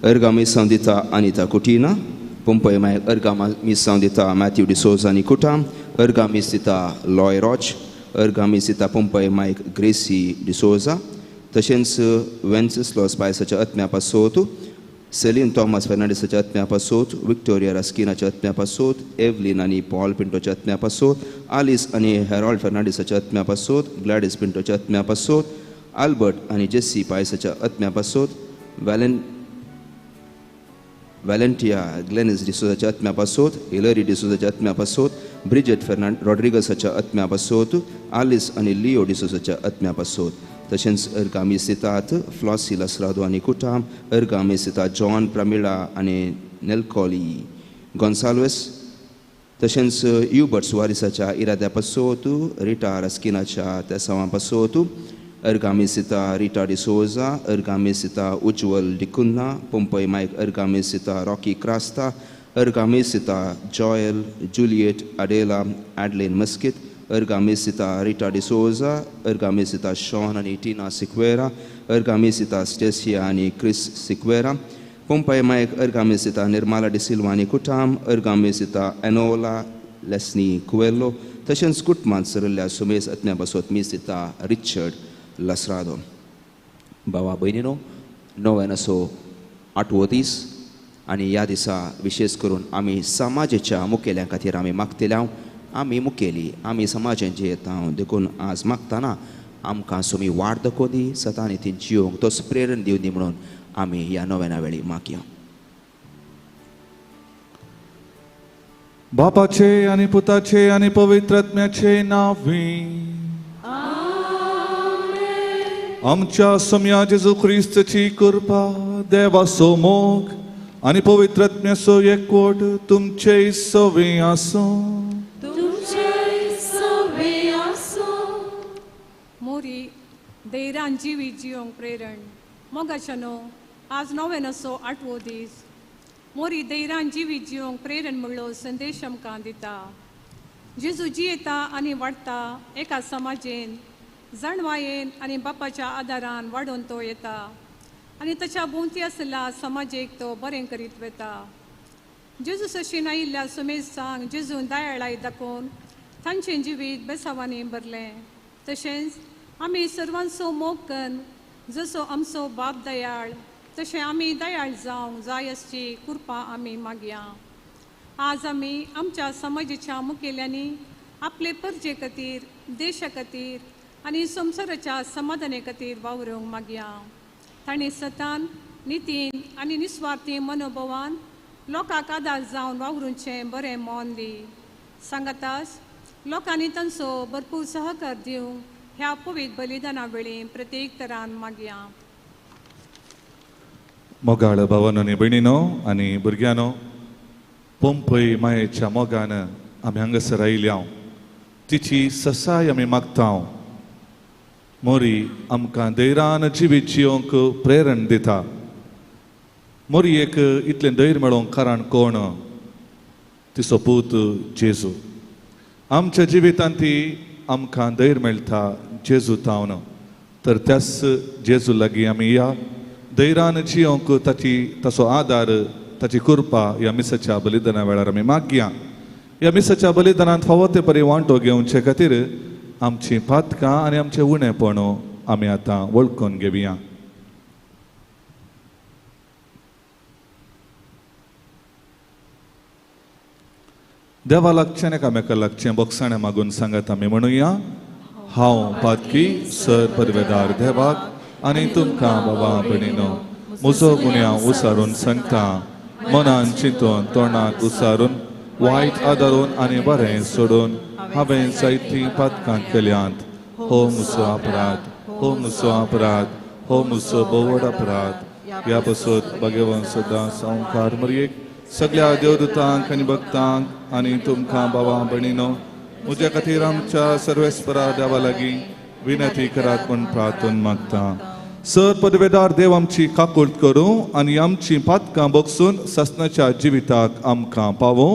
अर्गा मिसांव दिता अनिता कुटिना, पोंपय मायक अर्गा मिसांव दिता मॅथ्यू डिसोजा आनी कुटाम, अर्गा मीस दिता लॉय रॉच, अर्गा मीस दिता पोंपय मायक ग्रेसी डिसोजा, तशेंच वेन्सिस्लॉस पायसाच्या आत्म्या पासोत, सेलीन थॉमस फेर्नांडीसाच्या आत्म्या पासोत, विक्टोरिया रास्किनाच्या आत्म्या पासोत, एवलीन आनी पॉल पिंटोच्या आत्म्या पासोत, आलिस आनी हेरॉल्ड फेर्नांडीसाच्या आत्म्या पासोत, ग्लॅडीस पिंटोच्या आत्म्या पासोत, आल्बर्ट आनी जेसी पायसाच्या आत्म्या पासोत, व्हॅलेंटिया ग्लेनिस डिसोजाच्या आत्म्या पासोत, हिलरी डिसोजाच्या आत्म्या पासोत, ब्रिजेट फेर्नांड रॉड्रिगसाच्या आत्म्या पासोत, आलिस आनी लिओ डिसोजाच्या आत्म्या पासोत, तशेंच अर्गा मीस दितात फ्लॉसी लसरादो आनी कुटाम, अर्गा मीस दिता जॉन प्रमिळा आनी नेलकॉली गोन्साल्वेस, तशेंच युबर्ट सुवारिसाच्या इराद्या पासोत, रिटा रस्किनाच्या तेसांवा पासोत, अर्गा मीस दिता रिटा डिसोजा, अर्गा मीस दिता उज्वल डिकुन्हा, पोंपय मायक अर्गा मीस दिता रॉकी क्रास्ता, अर्गा मीस दिता जॉयल जुलियट अडेला ॲडलिन मस्कित, अर्गा मीस दिता रिटा डिसोजा, अर्गा मीस दिता शॉन आनी टिना सिक्वेरा, अर्गा मीस दिता स्टेसिया आनी क्रिस सिक्वेरा, पोंपय मायक अर्गा मीस दिता निर्माला डिसिल्वा आनी कुटाम, अर्गा मीस दिता एनोला लेस्नी कुवेल्लो, तशेंच कुटमांत सरिल्ल्या सुमेस आत्म्या पासत मीस दिता रिचर्ड लसरादो. भावा भयणीनो, नव्यान आठवो दीस आनी ह्या दिसा विशेश करून आमी समाजाच्या मुखेल्यां खातीर आमी मागतले. आमी मुखेली, आमी समाजान जियेता, देखून आज मागतना आमकां सुमी वाट दाखोवं दी, सतानी ती जियोंक तोच प्रेरण दिवं दी म्हणून आमी ह्या नव्याना वेळी मागया. बापाचे आनी पुताचे आनी पवित्र आत्म्याचे नांवी आमच्या सोम्या जेजू क्रिस्तची कृपा, देवाचो मोग आनी पवित्र आत्म्याचो एकवट तुमचे सवे आसूं. मोरी धैर्यान जिवीत जियोंक प्रेरण. मोगाच्यानो, आज नव्यानाचो आठवो दीस. मोरी धैर्यान जिवीत जियोंक प्रेरण म्हणलो संदेश आमकां दिता. जेजू जियेता आनी वाडटा एका समाजेन, जाणवायेन आनी बापाच्या आदारान वाडोवन तो येता आनी ताच्या भोंवती आशिल्ल्या समाजेक तो बरें करीत वता. जेजू सशीन आयिल्ल्या सुमेसांक जेजून दयाळाय दाखोवन तांचें जिवीत बेसावांनी भरलें. तशेंच आमी सर्वांचो मोग कन्न जसो आमचो बाप दयाळ तशें आमी दयाळ जावंक जाय आसची कृपा आमी मागया. आज आमी आमच्या समाजाच्या मुखेल्यांनी आपले परजे खातीर, देशा खातीर आनी संवसाराच्या समाधाने खातीर वावरूंक मागया. तांणी सतान, नितीन आनी निस्वार्थी मनोभावान लोकांक आदार जावन वावरूचें बरें मन दी. सांगातास लोकांनी तांचो भरपूर सहकार दिवंक ह्या पवित्र बलिदाना वेळी प्रत्येक तरान मागया. मोगाळ भावानो आनी भयणीनो आनी भुरग्यांनो, पोंपय मायेच्या मोगान आमी हांगासर आयल्या, तिची ससाय आमी मागता. मोरी आमकां धैर्यान जिवीत जियोंक प्रेरण दिता. मोरी एक इतलें धैर्य मेळोवंक कारण कोण? तिचो पूत जेजू. आमच्या जिवितांत ती आमकां धैर्य मेळटा जेजू तावन. तर त्याच जेजू लागीं आमी या धैर्यान जियोंक ताची ताचो आदार, ताची कृपा ह्या मिसाच्या बलिदाना वेळार आमी मागया. ह्या मिसाच्या बलिदानांत फावो ते परी वांटो घेवचे खातीर आमची पातकां आनी आमचें उणेपण आमी आतां वळखून घेवया. देवा लागचें एकामेका लागचें बोगसाणें मागून सांगात आमी म्हणुया, हांव पातकी सर परवेदार देवाक आनी तुमकां बाबा भयणीनो म्हजो गुन्यांव उसारून सांगता. मनान चिंतून, तोंडांत उसारून, वायट आदारून आनी बरें सोडून हांवें जायतीं पातकां केल्यांत. हो म्हजो अपराध, हो म्हजो अपराध, हो म्हजो भोवड अपराध. ह्या पासत भगवान सदां संवकार मरयेक सगळ्या देवदूतांक आनी भक्तांक आनी तुमकां बाबा भयणीनो म्हज्या खातीर आमच्या सर्वेस्परा देवा लागीं विनंती करात म्हूण प्रार्थना मागता. सर पदवेदार देव आमची काकूर्त करूं आनी आमची पातकां बगसून सासणाच्या जिविताक आमकां पावों.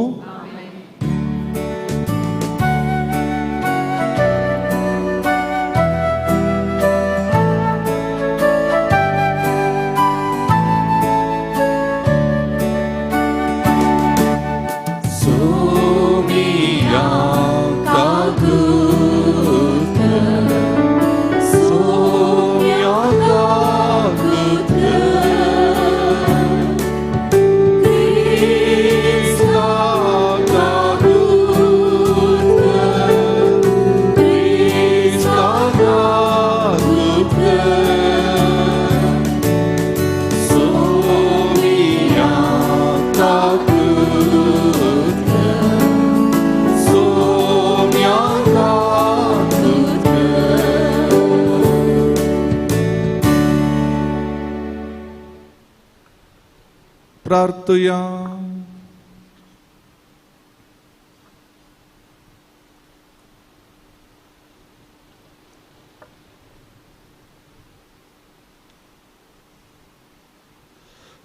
प्रार्थुया.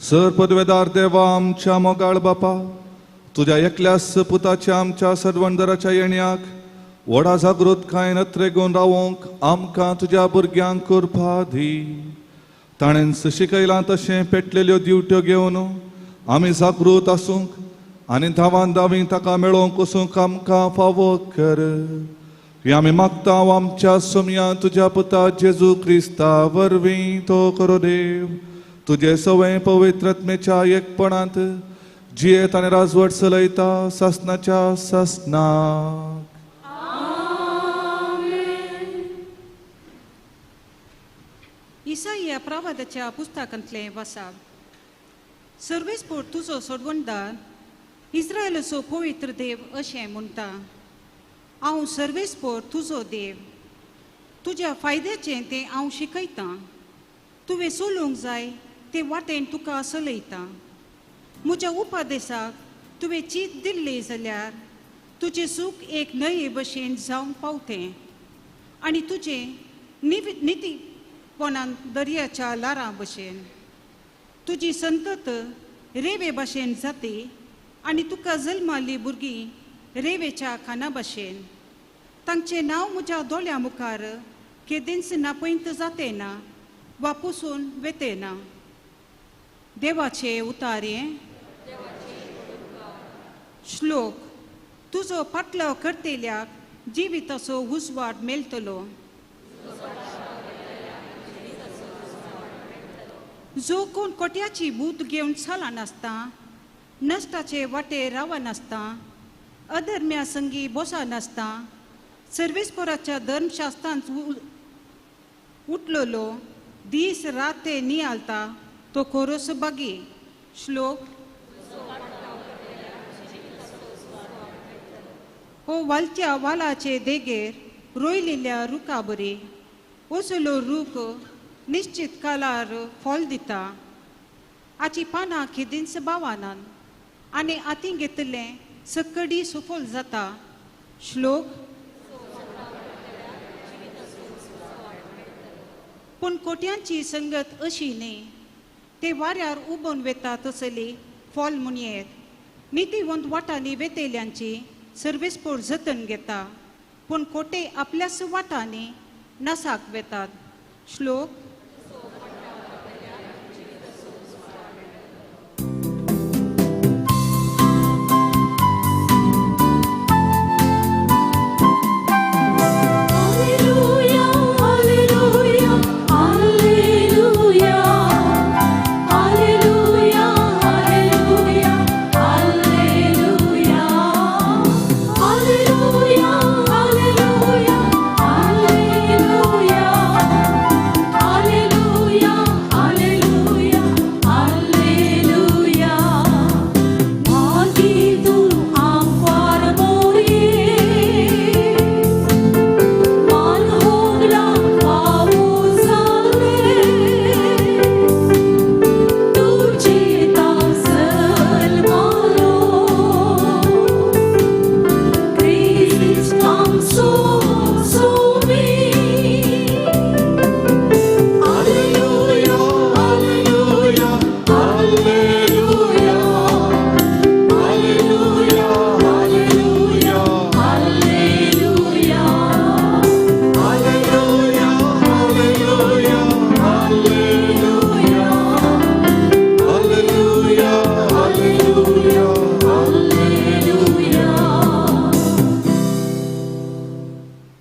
सर पदवेदार देवा आमच्या मोगाळ बापा, तुज्या एकल्याच पुताच्या आमच्या सर्वंदराच्या येण्याक व्हडा जागृतकायेन अत्रेगून रावोंक आमकां तुज्या भुरग्यांक कृपा दी. ताणें शिकयलां तशें पेटलेल्यो दिवट्यो घेवन आमी जागृत आसूंक आनी धांवान धांवी ताका मेळोवंक वचूंक आमकां फावो कर. हें आमी मागता आमच्या सोमया तुज्या पुता जेजू क्रिस्ता वरवीं. तो करो देव तुजे सवय पवित्रत्मेच्या एकपणांत जियेत आनी राजवट चलयता सासनाच्या सासनाक. इसाया प्रवादाच्या पुस्तकांतलें वासाब. सर्वेस्पोर तुजो सोडवणदार इस्रायलाचो पवित्र देव अशें म्हणटा, हांव सर्वेस्पोर तुजो देव, तुज्या फायद्याचें तें हांव शिकयतां, तुवें चलूंक जाय ते वाटेन तुका चलयतां. म्हज्या उपदेसाक तुवें चीत दिल्ली जाल्यार तुजें सूख एक न्हंये भशेन जावंक पावतें आनी तुजें नितीपणान दर्याच्या ल्हारां भशेन. तुजी संतत रेवे भशेन जाती आनी तुका जल्माल्ली भुरगीं रेवेच्या खाना भशेन. तांचें नांव म्हज्या दोळ्यां मुखार केदींच नापयत जाते ना वा पुसून वेते ना. देवाचे उतारे. श्लोक. तुजो पाटलाव करतेल्याक जिविताचो उजवाड मेळटलो. जो कोण कोट्याची बूत घेवन चलनासता, नश्टाचे वाटे रावनासता, अधर्म्या संगी बसनासता, सर्वेस्पोराच्या धर्मशास्त्रांत उठलेलो दीस रात ते नियाळता तो खोरोस बागी. श्लोक. हो वालच्या वालाचे देगेर रोयलेल्या रुखा बरी असलो रूख निश्चित कालार फल दिता. हाची पानां केदींच बावानान आनी हातीं घेतिल्लें सकडी सुफल जाता. श्लोक. पूण कोट्यांची संगत अशी न्ही, ते वाऱ्यार उबोन वेता तसली फॉल म्हणयेत. नितीवंत वाटांनी वेतेल्यांची सर्वेस्पोर जतन घेता, पूण कोटे आपल्याच वाटांनी नासाक वेतात. श्लोक.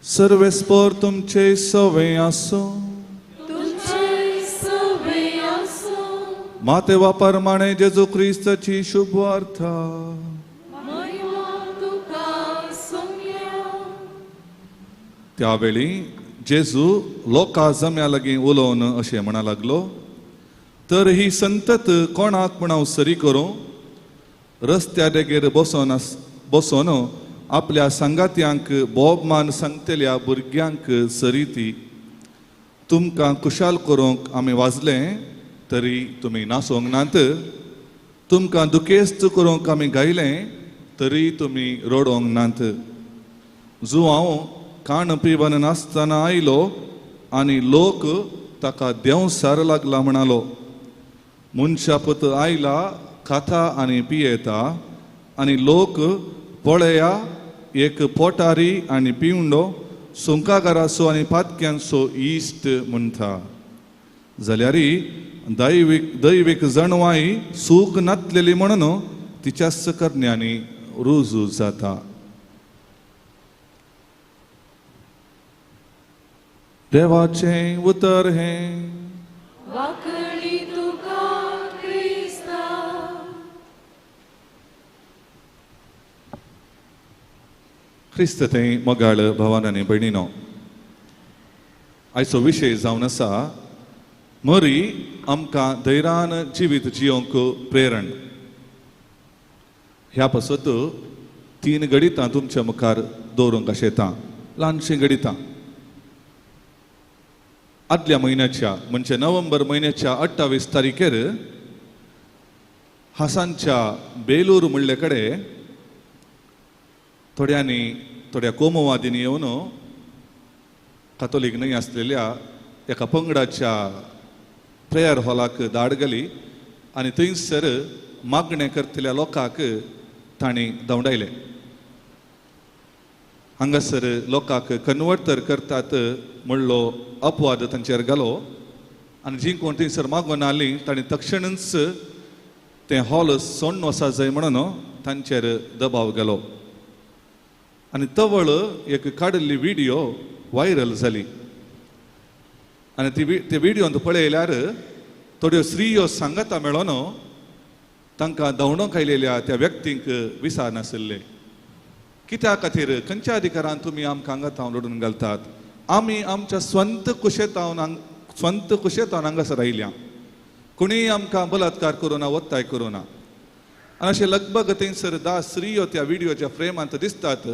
सर्वेस्पोर तुमचे सवे आसूं. माते वापरमाणे जेजू क्रिस्ताची शुभ वार्ता. त्यावेळी जेजू लोकां जम्या लागीं उलोवन अशें म्हणा लागलो, तर ही संतत कोणाक म्हण हांव सरी करूं? रस्त्या देगेर बसोन बसोन आपल्या सांगात्यांक बोबमान सांगतल्या भुरग्यांक सरी ती. तुमकां खुशाल करूंक आमी वाजले तरी तुमी नासोंक नात, तुमकां दुखेस्त करूंक आमी गायलें तरी तुमी रडोंक नात. जुवांव काण पिवन नासतना आयलो आनी लोक ताका देंवसार लागला म्हणालो. मनशापत आयला खाता आनी पियेता आनी लोक पळया एक पोटारी आनी पिवंडो सुंकागाराचो आनी पातक्यांचो इश्ट म्हणटा. जाल्यार दैवीक जणवाय सूख नातलेली म्हणून तिच्याच करण्यांनी रुजू जाता. देवाचें उतर हें. वाकडी तुका क्रिस्ता. क्रिस्त थंय मोगाळ भावान आनी भयणीनो, आयचो विशय जावन आसा मरी आमकां धैर्यान जिवीत जियोंक प्रेरण. ह्या पासत तीन गणितां तुमच्या मुखार दवरूंक आशेतां, ल्हानशीं गणितां. आदल्या म्हयन्याच्या म्हणजे नोव्हेंबर म्हयन्याच्या 28 तारखेर हासानच्या बेलूर म्हणले कडेन थोड्यांनी थोड्या कोमवादींनी येवन कातोलीक न्हय आसलेल्या एका पंगडाच्या प्रेयर हॉलाक धाड घाली आनी थंयसर मागणें करतल्या लोकांक तांणी धांवडायले. हांगासर लोकांक कन्वर्ट तर करतात म्हणलो अपवाद तांचेर घालो आनी जी कोण थंयसर मागून आयलीं तांणी तक्षणच तें हॉल सोडून वचपाक जाय म्हणून तांचेर दबाव घालो आनी तवळ एक काडिल्ली व्हिडियो व्हायरल जाली आनी ती ते व्हिडियोंत पळयल्यार थोड्यो स्त्रियो सांगाता मेळोन तांकां धांवडोंक आयलेल्या त्या व्यक्तींक विसार नाशिल्ले. कित्या खातीर खंयच्या अधिकारान तुमी आमकां हांगा थावन लडून घालतात? आमी आमच्या स्वंत कुशेतावन स्वंत कुशेतावन हांगासर आयल्या, कोणीय आमकां बलात्कार करूं ना, ಒತ್ತಾय करूं ना. आनी अशें लगभग थंयसर 10 स्त्रियो त्या व्हिडियोच्या फ्रेमांत दिसतात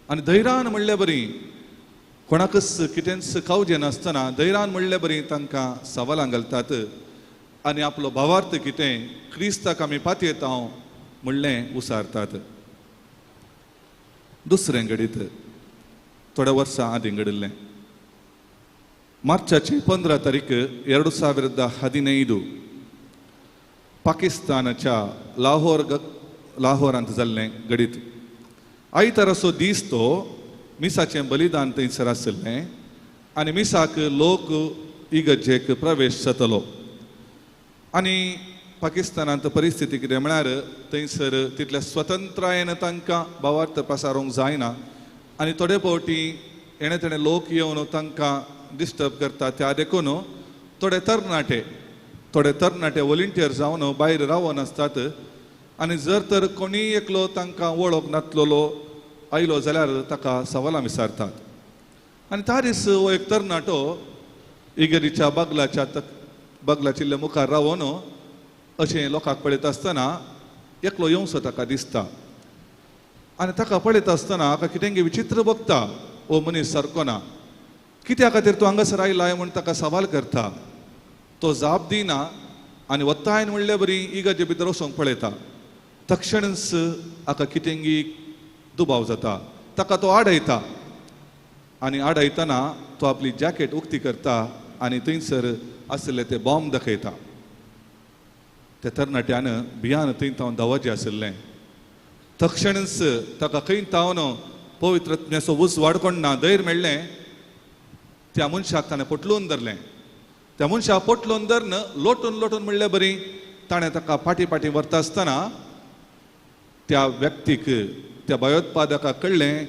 आनी धैर्यान म्हणले बरी कोणाकच कितेंच कावजें नासतना धैर्यान म्हणले बरी तांकां सवालां घालतात आनी आपलो भावार्थ कितें क्रिस्ताक आमी पातयेता म्हणलें उसारतात. दुसरें घडीत थोड्या वर्सां आदीं घडिल्लें. मार्चाची 15 तारीख 2015 पाकिस्तानाच्या लाहोरांत जाल्लें घडीत. आयताराचो दीस तो मिसाचें बलिदान थंयसर आशिल्लें आनी मिसाक लोक इगर्जेक प्रवेश जातलो. आनी पाकिस्तानांत परिस्थिती कितें म्हळ्यार थंयसर तितल्या स्वतंत्रायेन तांकां भावार्थ पसारूंक जायना आनी थोडे फावटी येणे तेणे लोक येवन तांकां डिस्टर्ब करता. त्या देखून थोडे तरणाटे वॉलंटियर जावन भायर रावन आसतात आनी जर तर कोणीय एकलो तांकां वळख नातलेलो आयलो जाल्यार ताका सवालां विचारतात. आनी त्या दीस हो एक तरणाटो इगर्जेच्या बागलाचिल्ल्या मुखार रावन अशें लोकांक पळयता आसतना एकलो येवसो ताका दिसता आनी ताका पळयता आसतना हाका कितें विचित्र बघता, हो मनीस सारको ना, कित्या खातीर तूं हांगासर आयलाय म्हूण ताका सवाल करता. तो जाप दिना आनी वत्तायन म्हणले बरी इगर्जे भितर वचोंक पळयता. तक्षणच हाका कितें दुबाव जाता, ताका तो आडयता आनी आडयतना तो आपली जॅकेट उक्ती करता आनी थंयसर आशिल्ले ते बॉम्ब दाखयता. त्या तरणाट्यान भियान थंय तावन धांवचें आशिल्लें. तक्षणच ताका खंय तावन पवित्र आत्म्याचो उजवाड कोण धैर्य मेळ्ळें. त्या मनशाक ताणें पोटलून धरलें. त्या मनशाक पोटलून धरून लोटून लोटून म्हणले बरी ताणें ताका फाटीं फाटीं व्हरता आसतना त्या व्यक्तीक त्या भयोत्पादकाक कळ्ळें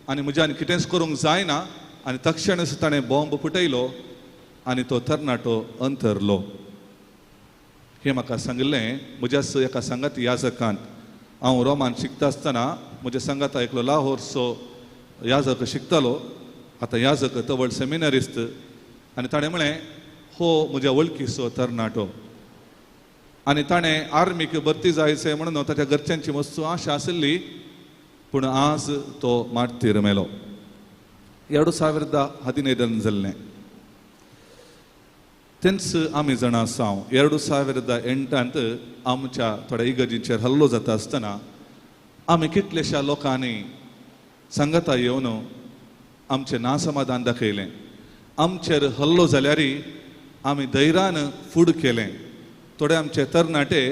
आनी म्हज्यान कितेंच करूंक जायना आनी तक्षणच ताणें बॉम्ब फुटयलो आनी तो तरणाटो अंतरलो. हें म्हाका सांगिल्लें म्हज्याच एका सांगाती याजकान. हांव रोमान शिकता आसतना म्हज्या सांगाता एकलो लाहोरचो याजक शिकतालो, आतां याजक तवळ सेमिनारिस्त, आनी ताणें म्हळें हो म्हज्या वळखीचो तरणाटो आनी ताणें आर्मीक भरती जायचें म्हणून ताच्या घरच्यांची मस्त आशा आशिल्ली, पूण आज तो मार्तीर मेलो. 2015 जाल्लें. तेंच आमी जाणा आसा 2008 आमच्या थोड्या इगर्जींचेर हल्लो जाता आसतना आमी कितलेश्या लोकांनी सांगाता येवन आमचें नासमाधान दाखयलें. आमचेर हल्लो जाल्यार आमी धैर्यान फूड केलें. थोडे आमचे तरणाटे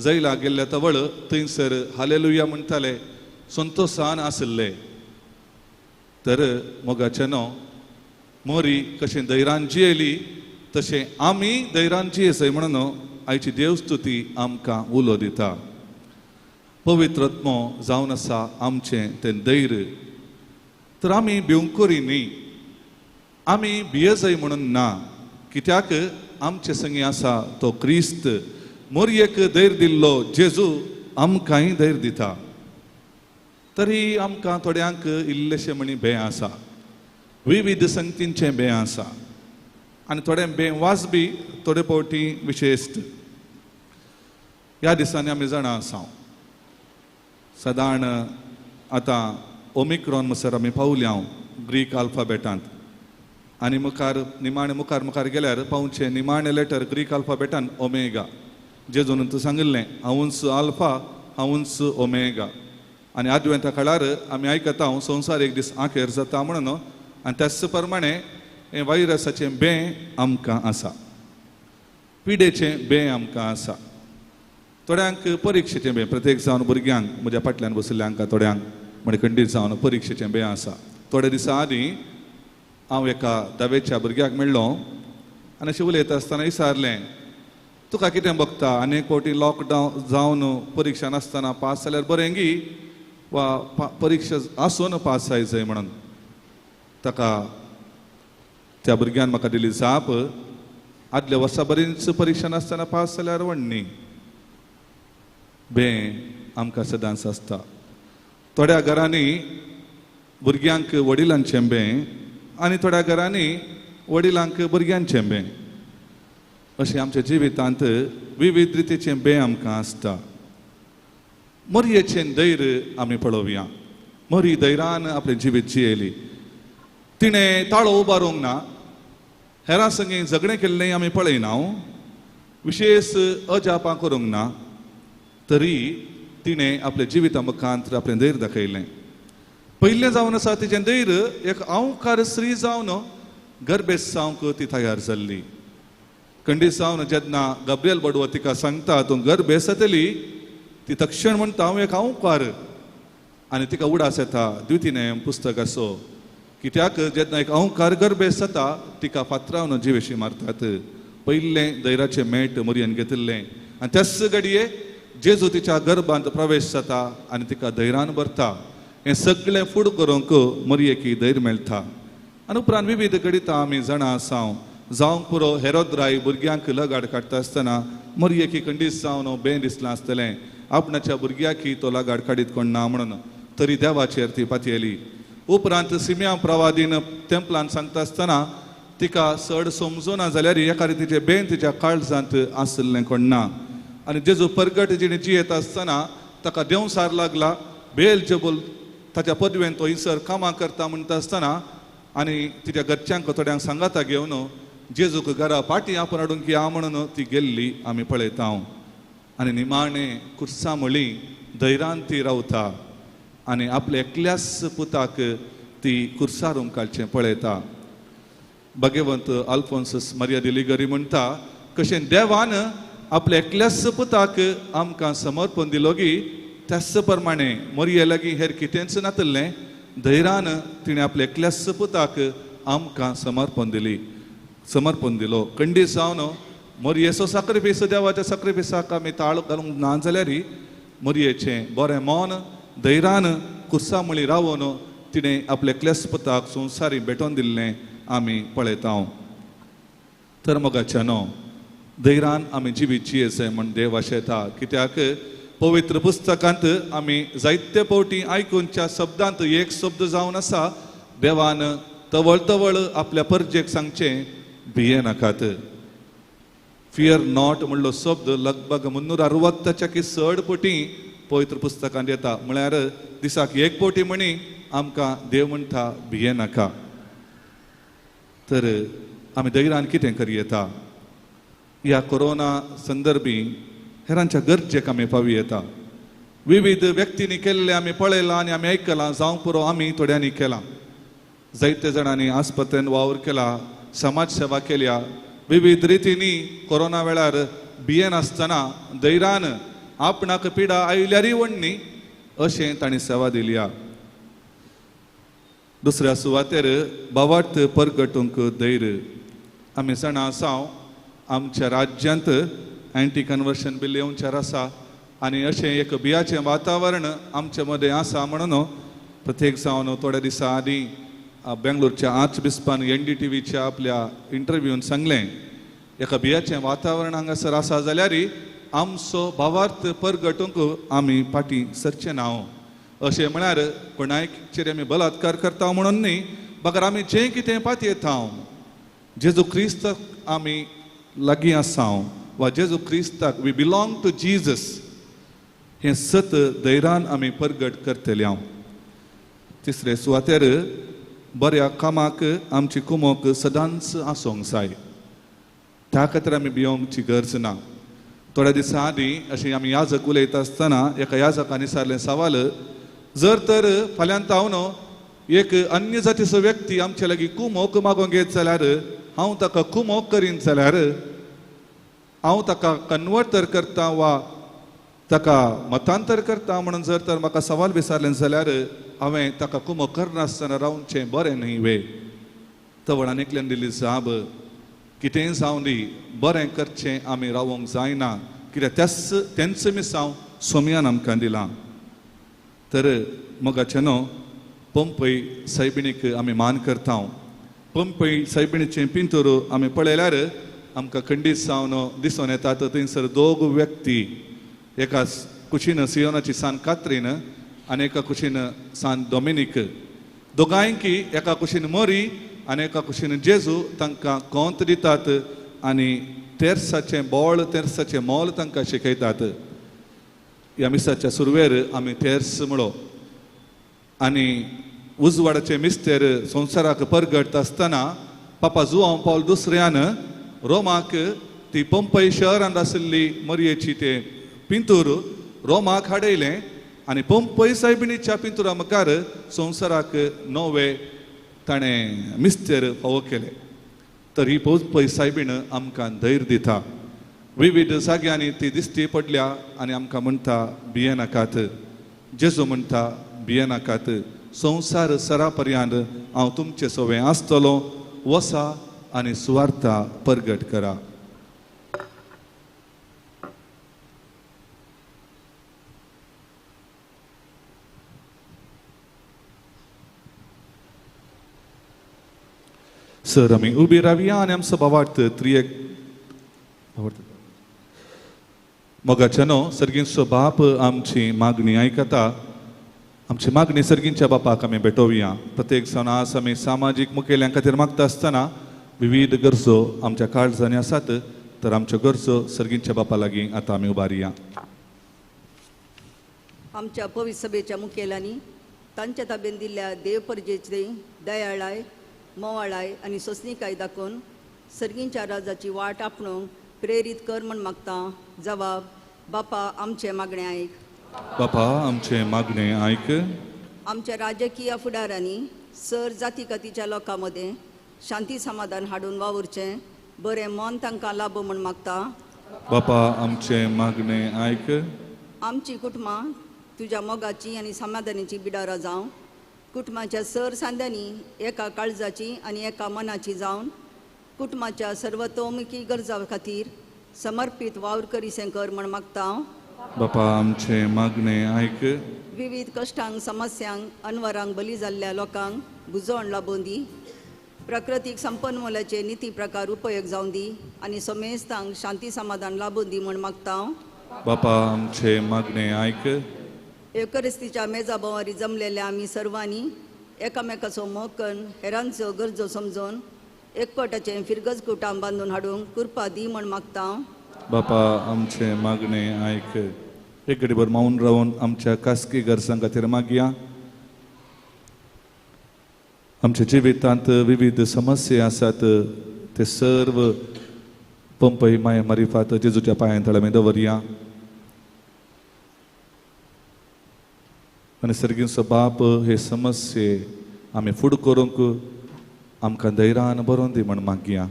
जैला गेल्ल्या तवळ थंयसर हालेलुया म्हणटाले, संतोशान आशिल्ले. तर मोगाचें न्हू मोरी कशें धैर्यान जियेली तशें आमी धैर्यान जियेसय म्हणून आयची देवस्तुती आमकां उलो दिता. पवित्र आत्मो जावन आसा आमचें तें धैर्य. तर आमी भिवंकोरी न्ही, आमी भियेजय म्हणून ना, कित्याक आमचे संगी आसा तो क्रिस्त. मोरयेक धैर्य दिल्लो जेजू आमकांय धैर्य दिता. तरी आमकां थोड्यांक इल्लेशें म्हणी भंय आसा, विविध संगतींचें भंय आसा आनी थोडे भंय वाजबी थोडे फावटी विशेश. ह्या दिसांनी आमी जाणा आसा सदांच आतां ओमिक्रॉन म्हणसर आमी पावल्या ग्रीक आल्फाबेटांत आनी मुखार निमाणे मुखार मुखार गेल्यार पावचें निमाणे लेटर ग्रीक आल्फाबेटान ओमेगा. जेजून तूं सांगिल्लें हांवूच आल्फा हांवूच ओमेगा. आनी आदवेंता काळार आमी आयकता संवसार एक दीस आखेर जाता म्हणून आनी त्याच प्रमाणे हें वायरसाचें बें आमकां आसा, पिडेचें बें आमकां आसा. थोड्यांक परिक्षेचें बें, प्रत्येक जावन भुरग्यांक म्हज्या फाटल्यान बशिल्ल्यांक थोड्यांक म्हणजे खंडीत जावन परिक्षेचें बें आसा. थोडे दिसां आदीं हांव एका धावेच्या भुरग्याक मेळ्ळो आनी अशें उलयता आसतना विचारलें, तुका कितें बगता आनी एक फावटी लॉकडावन जावन परिक्षा नासतना पास जाल्यार बरें गी वा परिक्षा आसून पास जाय जाय म्हणून. ताका त्या भुरग्यान म्हाका दिली जाप, आदल्या वर्सा बरीच परिक्षा नासतना पास जाल्यार व्हडली बें आमकां सदांच आसता. थोड्या घरांनी भुरग्यांक वडिलांचें बें आनी थोड्या घरांनी वडिलांक भुरग्यांचें बें. अशें आमच्या जिवितांत विविध रितीचें बें आमकां आसता. मोरयेचें धैर्य आमी पळोवया. मोरी धैर्यान आपलें जिवीत जियेली. तिणें ताळो उबारूंक ना, हेरां संगी झगडें केल्लें आमी पळयना, विशेश अजापां करूंक ना, तरी तिणें आपल्या जिविता मुखांत आपलें धैर्य दाखयलें. पयलें जावन आसा तिचें धैर्य एक अंवकार स्त्री जावन गर्भेस्त जावंक ती तयार जाल्ली. खंडीत जावन जेन्ना गब्रियल बडवो तिका सांगता तूं गर्भेस्त जातली, ती तक्षण म्हणटा हांव एक अंवकार. आनी तिका उडास येता द्वितीय नेम पुस्तक आसो, कित्याक जेन्ना एक अंवकार गर्भेस्त जाता तिका फातरावन जिवेशी मारतात. पयलें धैर्याचें मेट मोरयेन घेतिल्लें आनी त्याच घडये जेजू तिच्या गर्भांत प्रवेश जाता आनी तिका धैर्यान भरता. हें सगळें फूड करूंक मोरयेक धैर्य मेळटा. आनी उपरांत विविध घडितां आमी जाणा आसा. जावंक पुरो हेरोद राय भुरग्यांक लगाड काडटा आसतना मोरयेक खंडीत जावन बें दिसलां आसतलें आपणाच्या भुरग्याकी तो लगाड काडीत कोण ना म्हणून, तरी देवाचेर ती पातयेली. उपरांत सिम्या प्रवादीन तेंपलान सांगता आसतना तिका चड समजुना जाल्यार एका रितीचें बें तिच्या काळजांत आशिल्लें कोण ना. आनी जेजू परगट जिणें जियेता आसतना ताका देंवसार लागला, बेल जबूल ताच्या पदवेन तो हिंसर कामां करता म्हणटा आसतना आनी तिच्या घरच्यांक थोड्यांक सांगाता घेवन जेजूक घरा फाटीं आपोवन हाडूंक या म्हणून ती गेल्ली आमी पळयता. आनी निमाणें कुर्सा म्हळी धैर्यान ती रावता आनी आपल्या एकल्याच पुताक ती कुर्सार काडचें पळयता. भगवंत अल्फोन्सस मरिया दिलीगरी म्हणटा कशें देवान आपल्या एकल्याच पुताक आमकां समर्पण दिलो गी त्याच प्रमाणे मोरये लागीं हेर कितेंच नातलें, धैर्यान तिणें आपल्या एकल्याच पुताक आमकां समर्पण दिली, समर्पण दिलो. खंडीत जावन मोरयेचो साक्रिफीस देवाच्या साक्रिफिसाक आमी ताळ घालूंक ना जाल्यार मोरयेचें बरें मन धैर्यान कुर्सा मुळी रावून तिणें आपल्या एकल्याच पुताक संवसारी भेटोवन दिल्लें आमी पळयता. तर मोगाच्या न्हू धैर्यान आमी जिवीत जियेचें म्हण देव आशेता. कित्याक पवित्र पुस्तकांत आमी जायते फावटी आयकुनच्या शब्दांत एक शब्द जावन आसा, देवान तवळ तवळ आपल्या परजेक सांगचें भिये नाकात. फियर not म्हणलो शब्द लगभग 360 की चड पटी पवित्र पुस्तकांत येता. म्हळ्यार दिसाक एक पटी म्हणी आमकां देव म्हणटा भिये नाका. तर आमी धैर्यान कितें करी येता? ह्या कोरोना संदर्भी हेरांच्या गरजेक आमी पावी येता. विविध व्यक्तींनी केल्लें आमी पळयलां आनी आमी आयकलां, जावं पुरो आमी थोड्यांनी केलां. जायते जाणांनी आस्पत्रेन वावर केला, समाज सेवा केल्या, विविध रितींनी कोरोना वेळार भियेनासतना धैर्यान आपणाक पिडा आयल्यारय वण्णी अशें तांणी सेवा दिल्या. दुसऱ्या सुवातेर भावार्थ परगटूंक धैर्य. आमी जाणा आसा आमच्या राज्यांत एंटी कन्वर्शन बिल येवच्यार आसा आनी अशें एक भियाचें वातावरण आमचे मदें आसा म्हणून प्रत्येक जावन थोड्या दिसां आदीं बेंगलोरच्या आर्च बिस्पान NDTVच्या आपल्या इंटरव्यून सांगलें, एका भियाचें वातावरण हांगासर आसा जाल्यार आमचो भावार्थ परगटूंक आमी फाटीं सरचें ना. अशें म्हळ्यार कोणायचेर आमी बलात्कार करता म्हणून न्ही, बगर आमी जें कितें पातयेता जेजू क्रिस्ताक आमी लागीं आसा वा जेजू क्रिस्ताक we belong to Jesus हें सत धैर्यान आमी परगट करतले. हांव तिसरे सुवातेर बऱ्या कामाक आमची कुमोक सदांच आसूंक जाय. त्या खातीर आमी भियोवची गरज ना. थोड्या दिसां आदीं अशें आमी याजक उलयता आसतना एका याजकान विचारलें सवाल, जर तर फाल्यां तावन एक अन्य जातीचो व्यक्ती आमचे लागीं कुमोक मागोवंक येत जाल्यार हांव ताका कुमोक करीन जाल्यार हांव ताका कन्वर्ट तर करता वा ताका मतांतर करता म्हणून जर तर म्हाका सवाल विचारलें जाल्यार हांवें ताका कुमोक करनासतना रावचें बरें न्ही वे. तवळान एकल्यान दिली जाब, कितेंय जावं दी बरें करचें आमी रावोंक जायना, कित्याक त्याच तेंच मिसांव सोमयान आमकां दिलां. तर मोगाचें न्हू पंपय सायबिणीक आमी मान करता. पंपय सायबिणीचें पिंतूर आमी पळयल्यार आमकां खंडीत जावन दिसून येतात. थंयसर दोग व्यक्ती, एका कुशीन सियोनाची सान कात्रीन आनी एका कुशीन सान डोमिनीक, दोगांयकी एका कुशीन मोरी आनी एका कुशीन जेजू तांकां कोंत दितात आनी तेर्साचें बोळ तेर्साचें मोल तांकां शिकयतात. ह्या मिसाच्या सुरवेर आमी तेर्स म्हणो आनी उजवाडाचें मिस्तेर संवसाराक परगट आसतना पापा जुआंव पावल दुसऱ्यान रोमाक ती पंपय शहरांत आशिल्ली मरयेची ते पिंतूर रोमाक हाडयलें आनी पंपय सायबिणीच्या पिंतुरा मुखार संवसाराक नवे ताणें मिस्तेर फावो केलें. तर ही पंपय सायबीण आमकां धैर्य दिता. विविध जाग्यांनी ती दिश्टी पडल्या आनी आमकां म्हणटा भियेनाकात. जेजू म्हणटा भियेनाकात, संवसार सरा पर्यंत हांव तुमचे सवें आसतलो. वसा आनी सुवार्था परगट करा. सर आमी उबी रावया आनी आमचो भावार्थ त्रियेक मोगाच्या न्हू सर्गींचो बाप आमची मागणी आयकता. आमची मागणी सर्गींच्या बापाक आमी भेटोवया. प्रत्येक जावन आज आमी सामाजीक मुखेल्यां खातीर मागता आसतना विविध गरजो आमच्या काळजांनी आसात, तर आमच्यो गरजो सर्गींच्या बापा लागीं आतां आमी उबारया. आमच्या पवित्र सभेच्या मुखेल्यांनी तांच्या ताबेन दिल्ल्या देवपरजेची दयाळाय मोवाळाय आनी सोंसणीकाय दाखोवन सर्गींच्या राजाची वाट आपणूंक प्रेरीत कर म्हण मागता. जवाब, बापा आमचें मागणें आयक. बापा आमचें मागणें आयक. आमच्या राजकीय फुडारांनी सर जाती कातीच्या लोकां मदें शांती समाधान हाडून वावुरचें बरें मन तांकां लाबो म्हण मागता. बापा आमचें मागणें आयक. आमची कुटुंबां तुज्या मोगाची आनी समाधानाची बिडारां जावं. कुटुंबाच्या सर सांद्यांनी एका काळजाची आनी एका मनाची जावन कुटुंबाच्या सर्वतोमुखी गरजां खातीर समर्पीत वावर करीसें कर म्हण मागता. बापा आमचें मागणें आयक. विविध कश्टांक समस्यांक अनवरांक बली जाल्ल्या लोकांक बुजवण लाबोवन दी. प्राकृतीक संपन्मोलाचे निती प्रकार उपयोग जावन दी आनी समेस्तांक शांती समाधान लाबोवन दी म्हण मागता. बापा आमचें मागणें आयक. एवकरिस्तीच्या मेजा भोंवारी जमलेल्या आमी सर्वांनी एकामेकाचो मोग करून हेरांचो गरजो समजून एकवटाचें फिरगज कुटाम बांदून हाडूंक कृपा दी म्हण मागता. बापा आमचें मागणें आयक. एक घडीभर मौन रावन आमच्या खासगी गरजां खातीर मागया. आमच्या जिवितांत विविध समस्या आसात ते सर्व पंपय माये मारिफात जेजूच्या पांयां तळां आमी दवरया आनी सर्गींचो बाप हे समस्ये आमी फुड करूंक आमकां धैर्यान बरोवन दी म्हण मागया.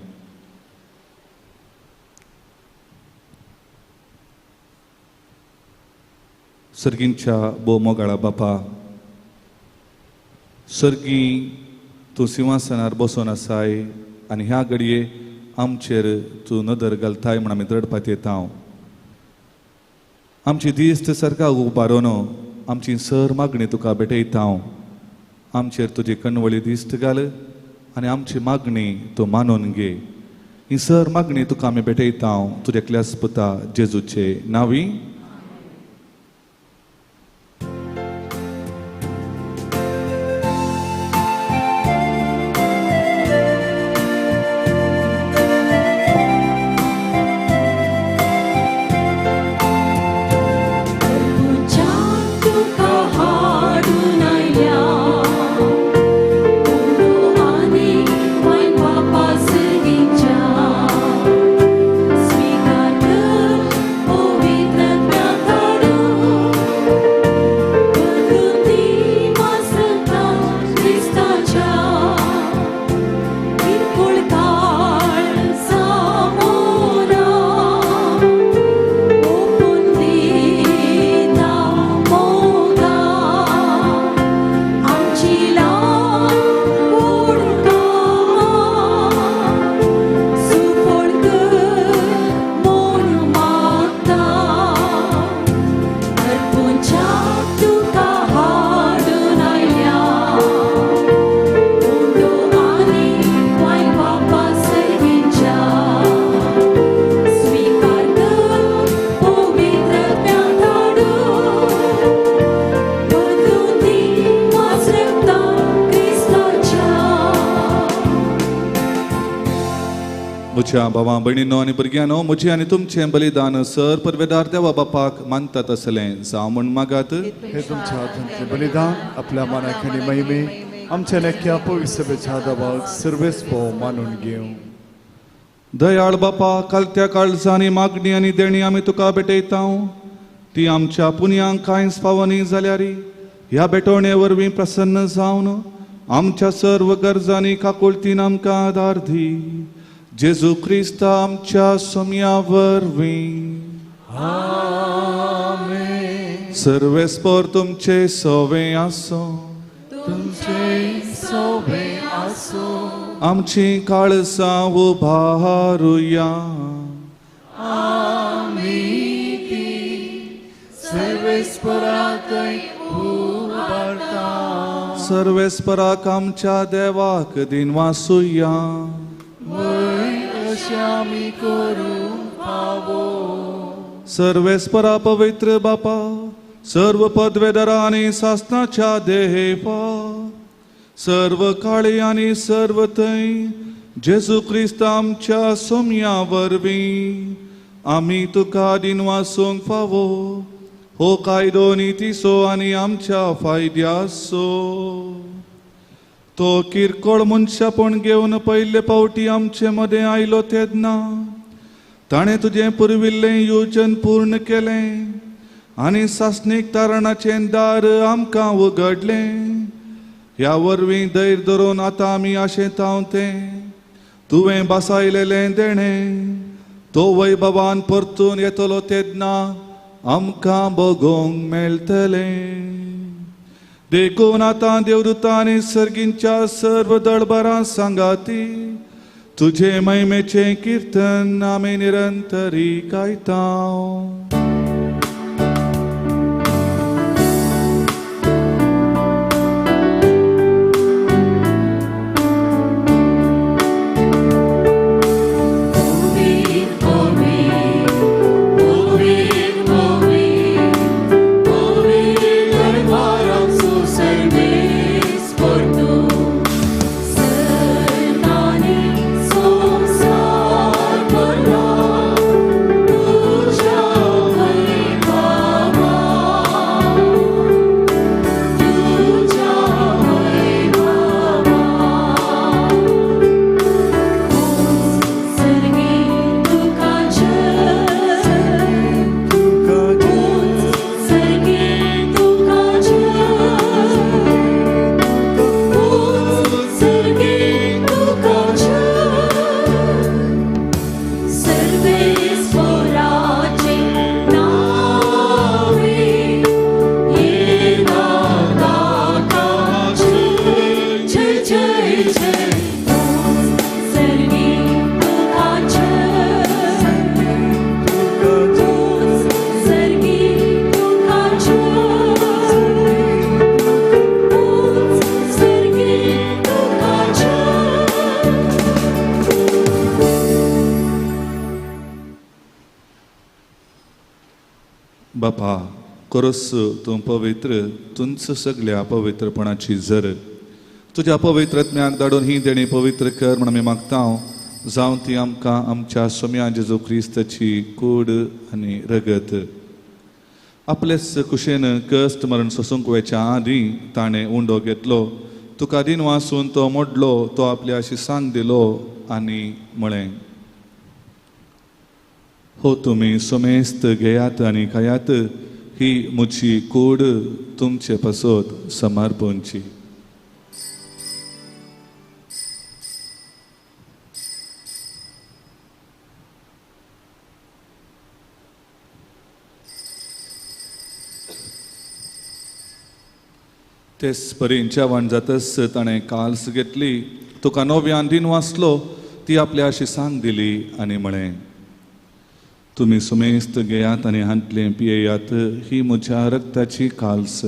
सर्गींच्या भोव मोगाळा बापा, सर्गी तूं सिंहासनार बसून आसाय आनी ह्या घडये आमचेर तूं नदर घालताय म्हण आमी दडपात येता. आमची दिश्ट सारका उबारून आमची सर मागणी तुका भेटयता. आमचेर तुजी कणवळी दिश्ट घाल आनी आमची मागणी तूं मानून घे. ही सर मागणी तुका आमी भेटयता तुज्या एकल्याच पुता जेजूचे नांवी. म्हज्या भावा भयणीनो आनी भुरग्यांनो, म्हजें आनी तुमचें बलिदान सर परवेदार देवा बापाक मानतात तसलें जावं म्हूण मागात. हे तुमच्या हातांतलें बलिदान आपल्या मनाक आनी महिमे आमच्या लेख्या पवित्र दबाक सर्वेस भोव मानून घेवं. दयाळ बापा, कालत्या काळजांनी मागणी आनी देणी आमी तुका भेटयता. ती आमच्या पुण्यांक कांयच फावनी जाल्यार ह्या भेटवणे वरवीं प्रसन्न जावन आमच्या सर्व गरजांनी काकुळतीन आमकां आदार दी. जेजू क्रिस्त आमच्या सोम्या वरवीं. आमेन. सर्वेस्पर तुमचे सवे आसूं. तुमचे सवे आसूं. आमची काळसां उबारुया. आमी ती सर्वेस्पराकय उबारता. सर्वेस्पराक आमच्या देवाक दिनवासुया. आमी करूं फावो. सर्वेस्परा पवित्र बापा, सर्व पदवेदारा आनी सासनाच्या देवा, सर्व काळी आनी सर्व थंय जेजू क्रिस्त आमच्या सोम्या वरवीं आमी तुका दिनवासूंक फावो. हो कायदो नितीचो आनी आमच्या फायद्याचो. तो किरकोळ मनशापण घेवन पयले पावटी आमचे मदें आयलो तेन्ना ताणें तुजें पुर्विल्लें योजन पूर्ण केलें आनी सासणीक तारणाचें दार आमकां उगडलें. ह्या वरवीं धैर्य धरून आतां आमी आशेतांव तें तुवें बासायलेलें देणें तो वैभवान परतून येतलो तेन्ना आमकां बगोवंक मेळटलें. देखून आतां देवदूतां आनी सर्गींच्या सर्व दळबरां सांगाती तुजे महिमेचें किर्तन आमी निरंतरी गायता. संसार भरला तुझ्या बापा खरोच तूं पवित्र, तुंच सगल्या पवित्रपणाची जर. तुज्या पवित्र आत्म्याक धाडून ही देणी पवित्र कर म्हण आमी मागता, जावं ती आमकां आमच्या सोम्या जेजू क्रिस्ताची कूड आनी रगत. आपलेच कुशेन कश्ट मरण सोसूंक वयच्या आदीं ताणें उंडो घेतलो, तुका दिन वासून तो मोडलो, तो आपल्या शिसांक दिलो आनी म्हळें, हो तुमी समेस्त घेयात आनी खायात, ही म्हजी कूड तुमचे पासत समर्पणची. तेच परीन जेवण जातच ताणें काल्स घेतली, तुका नव्यान दिन वाचलो, ती आपल्या शिसांक दिली आनी म्हळें, तुमी सुमेस्त घेयात आनी हांतलें पियेयात, ही म्हज्या रगताची काल्स,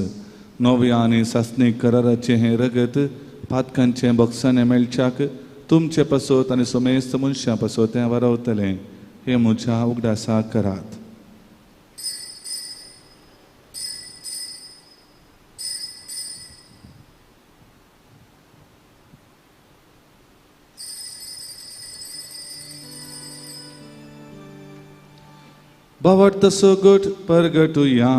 नव्या आनी सासणीक कराराचें हें रगत पातकांचें बक्षाणें मेळच्याक तुमचे पासत आनी सुमेस्त मनशां पासत तें वारवतलें. हें म्हज्या उगडासाक करात. भावार्थ सगट परगटुया.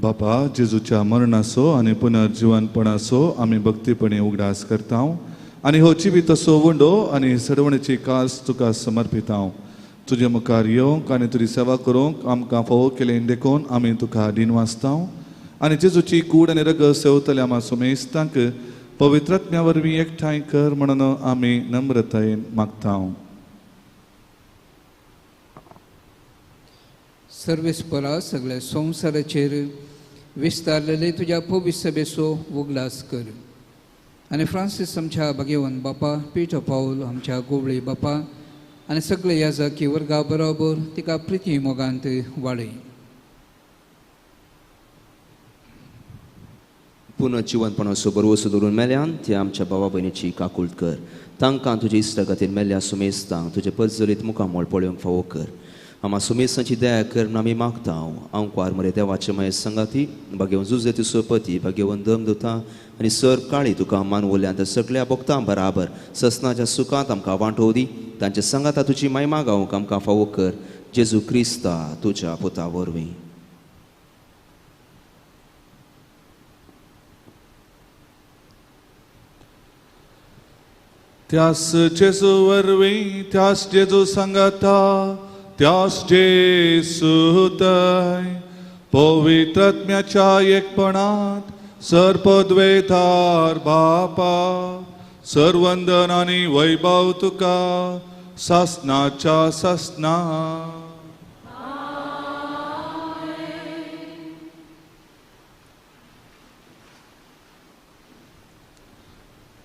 बापा, जेजूच्या मरणाचो आनी पुनर्जिवनपणाचो आमी भक्तीपणी उगडास करता आनी हो जिविताचो वंडो आनी सडवणेची कास तुका समर्पिता. तुजे मुखार येवंक आनी तुजी सेवा करूंक आमकां फावो केलें देखून आमी तुका दिनवासता आनी जेजूची कूड आनी रगत सेवतल्या आमा सुमेस्तांक पवित्रात्म्या वरवीं एकठांय कर म्हणून आमी नम्रतायेन मागता. सर्वेस्परा सगळ्या संवसाराचेर विस्तारलेले तुज्या पवित्र सभेचो उगडास कर आनी फ्रांसीस आमच्या भाग्यवान बापा, पिटर पावल आमच्या गोवळे बापा आनी सगळे याजकी वर्गा बरोबर तिका प्रिती मोगांत वाडय. पुनर्जिवनपणाचो बरवसो दवरून मेल्यान ते आमच्या भावा भयणीची काकूळट कर. तांकां तुजे इश्टा खातीर मेल्ल्या सुमेस्तांक तुजें परजरीत मुखामळ पळोवंक फावो कर. आमा सुमेसांची दया कर म्हूण आमी मागता. आंकवार मरे देवाचे माये संगाती भाग्यवन जुजे तुसोपती भाग्यवन दम दुता आनी सर काळी तुका मानवल्यान त्या सगळ्या भक्तां बराबर ससनाच्या सुखांत आमकां वांटो दी. तांचे संगाता तुजी मायमा गावंक आमकां फावो कर. जेजू क्रिस्ता तुज्या पुता वरवीं. त्यास जेजू वरवीं, त्यास जेजू संगाता, त्यास जेसूतय पवित्रात्म्याच्या एकपणात सर्पद्वैतार बापा सर्वंदन आनी वैभव तुका सासनाच्या सासना.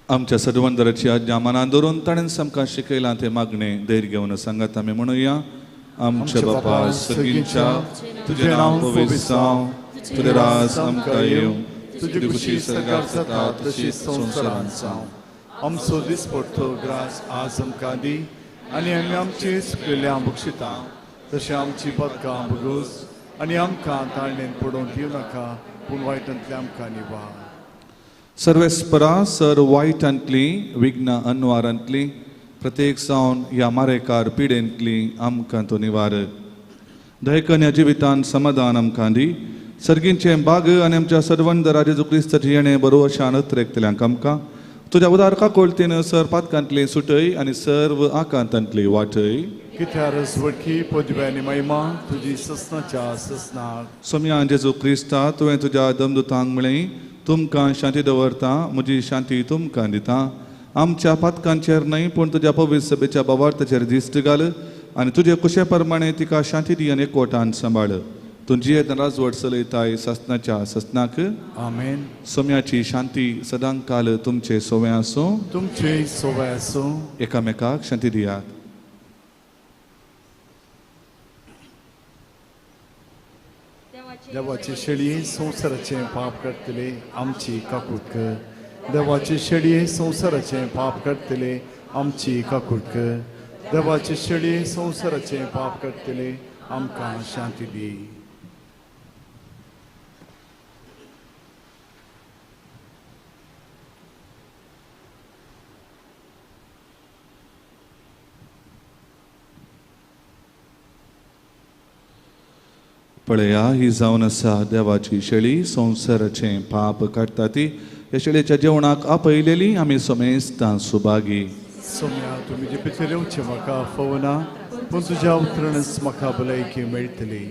आमच्या सदवंदराची आज्ञा मनान धरून ताणें आमकां शिकयलां तें मागणें धैर्य घेवन सांगात आमी म्हणुया. आमच्या बापा सगळींच्या तुजें नांव पवित्र जावं, तुजें राज आमकां येवं, तुजी खुशी सरकार जाता तशी संवसारांत जावं. आमचो दिसपडतो ग्रास आज आमकां दी आनी आमी आमची चुकलेल्या बक्षिता तशें आमची पदकां भोगोस आनी आमकां ताळणेन पडोवन दिवं नाका, पूण वायटांतलें आमकां निवार. सर्वेस्परा सर वायटांतली विघ्न अनवारांतली प्रत्येक जावन ह्या मारेकार पिडेंतली आमकां तो निवार. दयकन ह्या जिवितान समाधान आमकां दी. सर्गींचें बाग आनी आमच्या सर्वंद जेजू क्रिस्ताचें येणें बरोवशान अत्रेकतल्यांक आमकां तुज्या उदार काकोळतीन सर पातकांतली सुटय आनी सर्व आकांतांतली वाटय. कित्यार वडकी पदवी आनी महिमा तुजी ससनाच्या ससनाक. सोम्या जेजू क्रिस्ता, तुवें तुज्या दमदुतांक म्हळें, तुमकां शांती दवरता, म्हजी शांती तुमकां दिता. आमच्या पातकांचेर न्हय पूण तुज्या पवित्र सभेच्या भावार्थाचेर दिश्ट घाल आनी तुजे कुशे प्रमाणे तिका शांती दी आनी एकवटान सांबाळ. तूं जियेत राजवट चलयताय सासनाच्या सासनाक. आमेन. सोम्याची शांती सदांकाल तुमचे सोवे आसूं. तुमचे सोवे आसूं. एकामेकाक शांती दियात. देवाचे शेळये संवसाराचें पाप काडटले आमची काकूट कर. देवाचे शेळये संवसाराचें पाप काडटले आमची काकूट कर. देवाचे शेळये संवसाराचें पाप काडटले आमकां शांती दी. पळया ही जावन आसा देवाची शेळी, संवसाराचें पाप काडटा ती. ह्या शेळयेच्या जेवणाक आपयलेली आमी समेस्तां सुभागी. सोम्या, तुमी जे भितर येवचें म्हाका फावना, पूण तुज्या उतरानच म्हाका भलायकी मेळटली.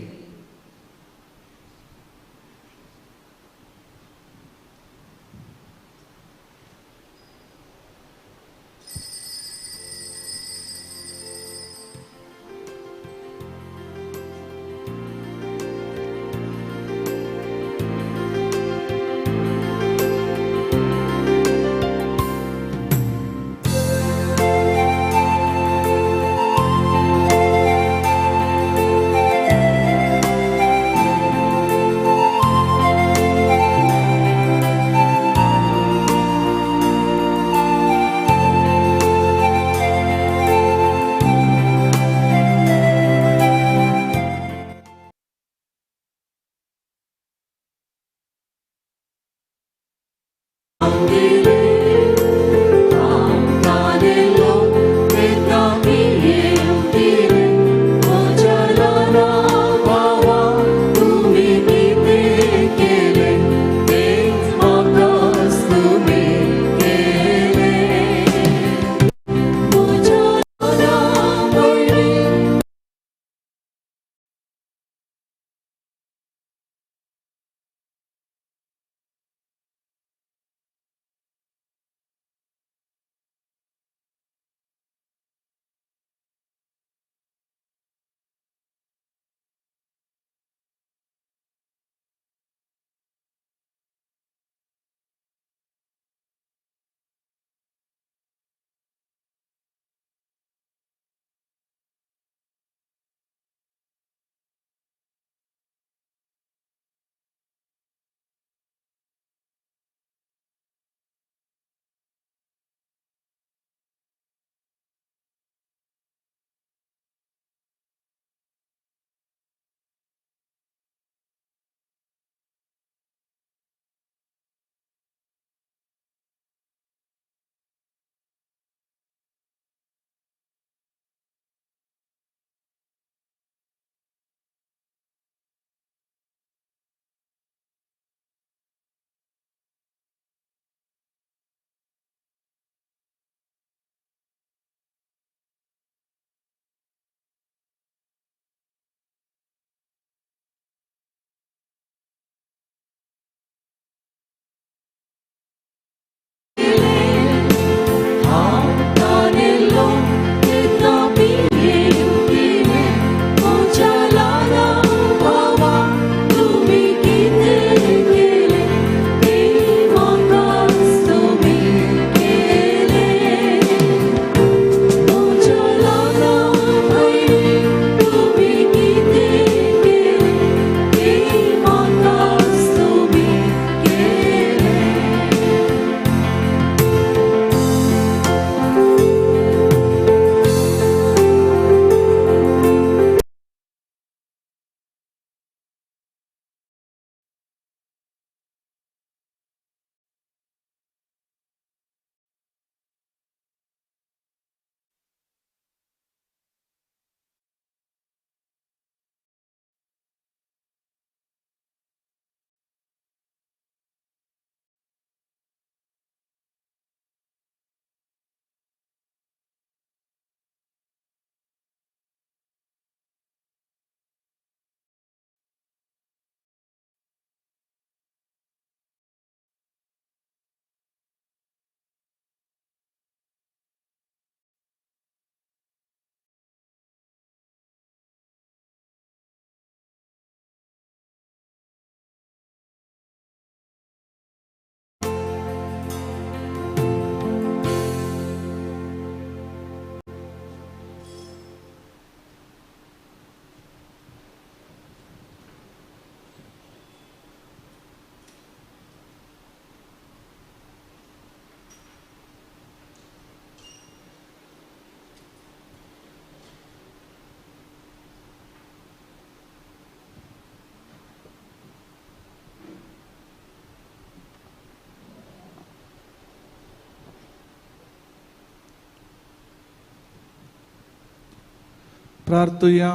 प्रार्थुया.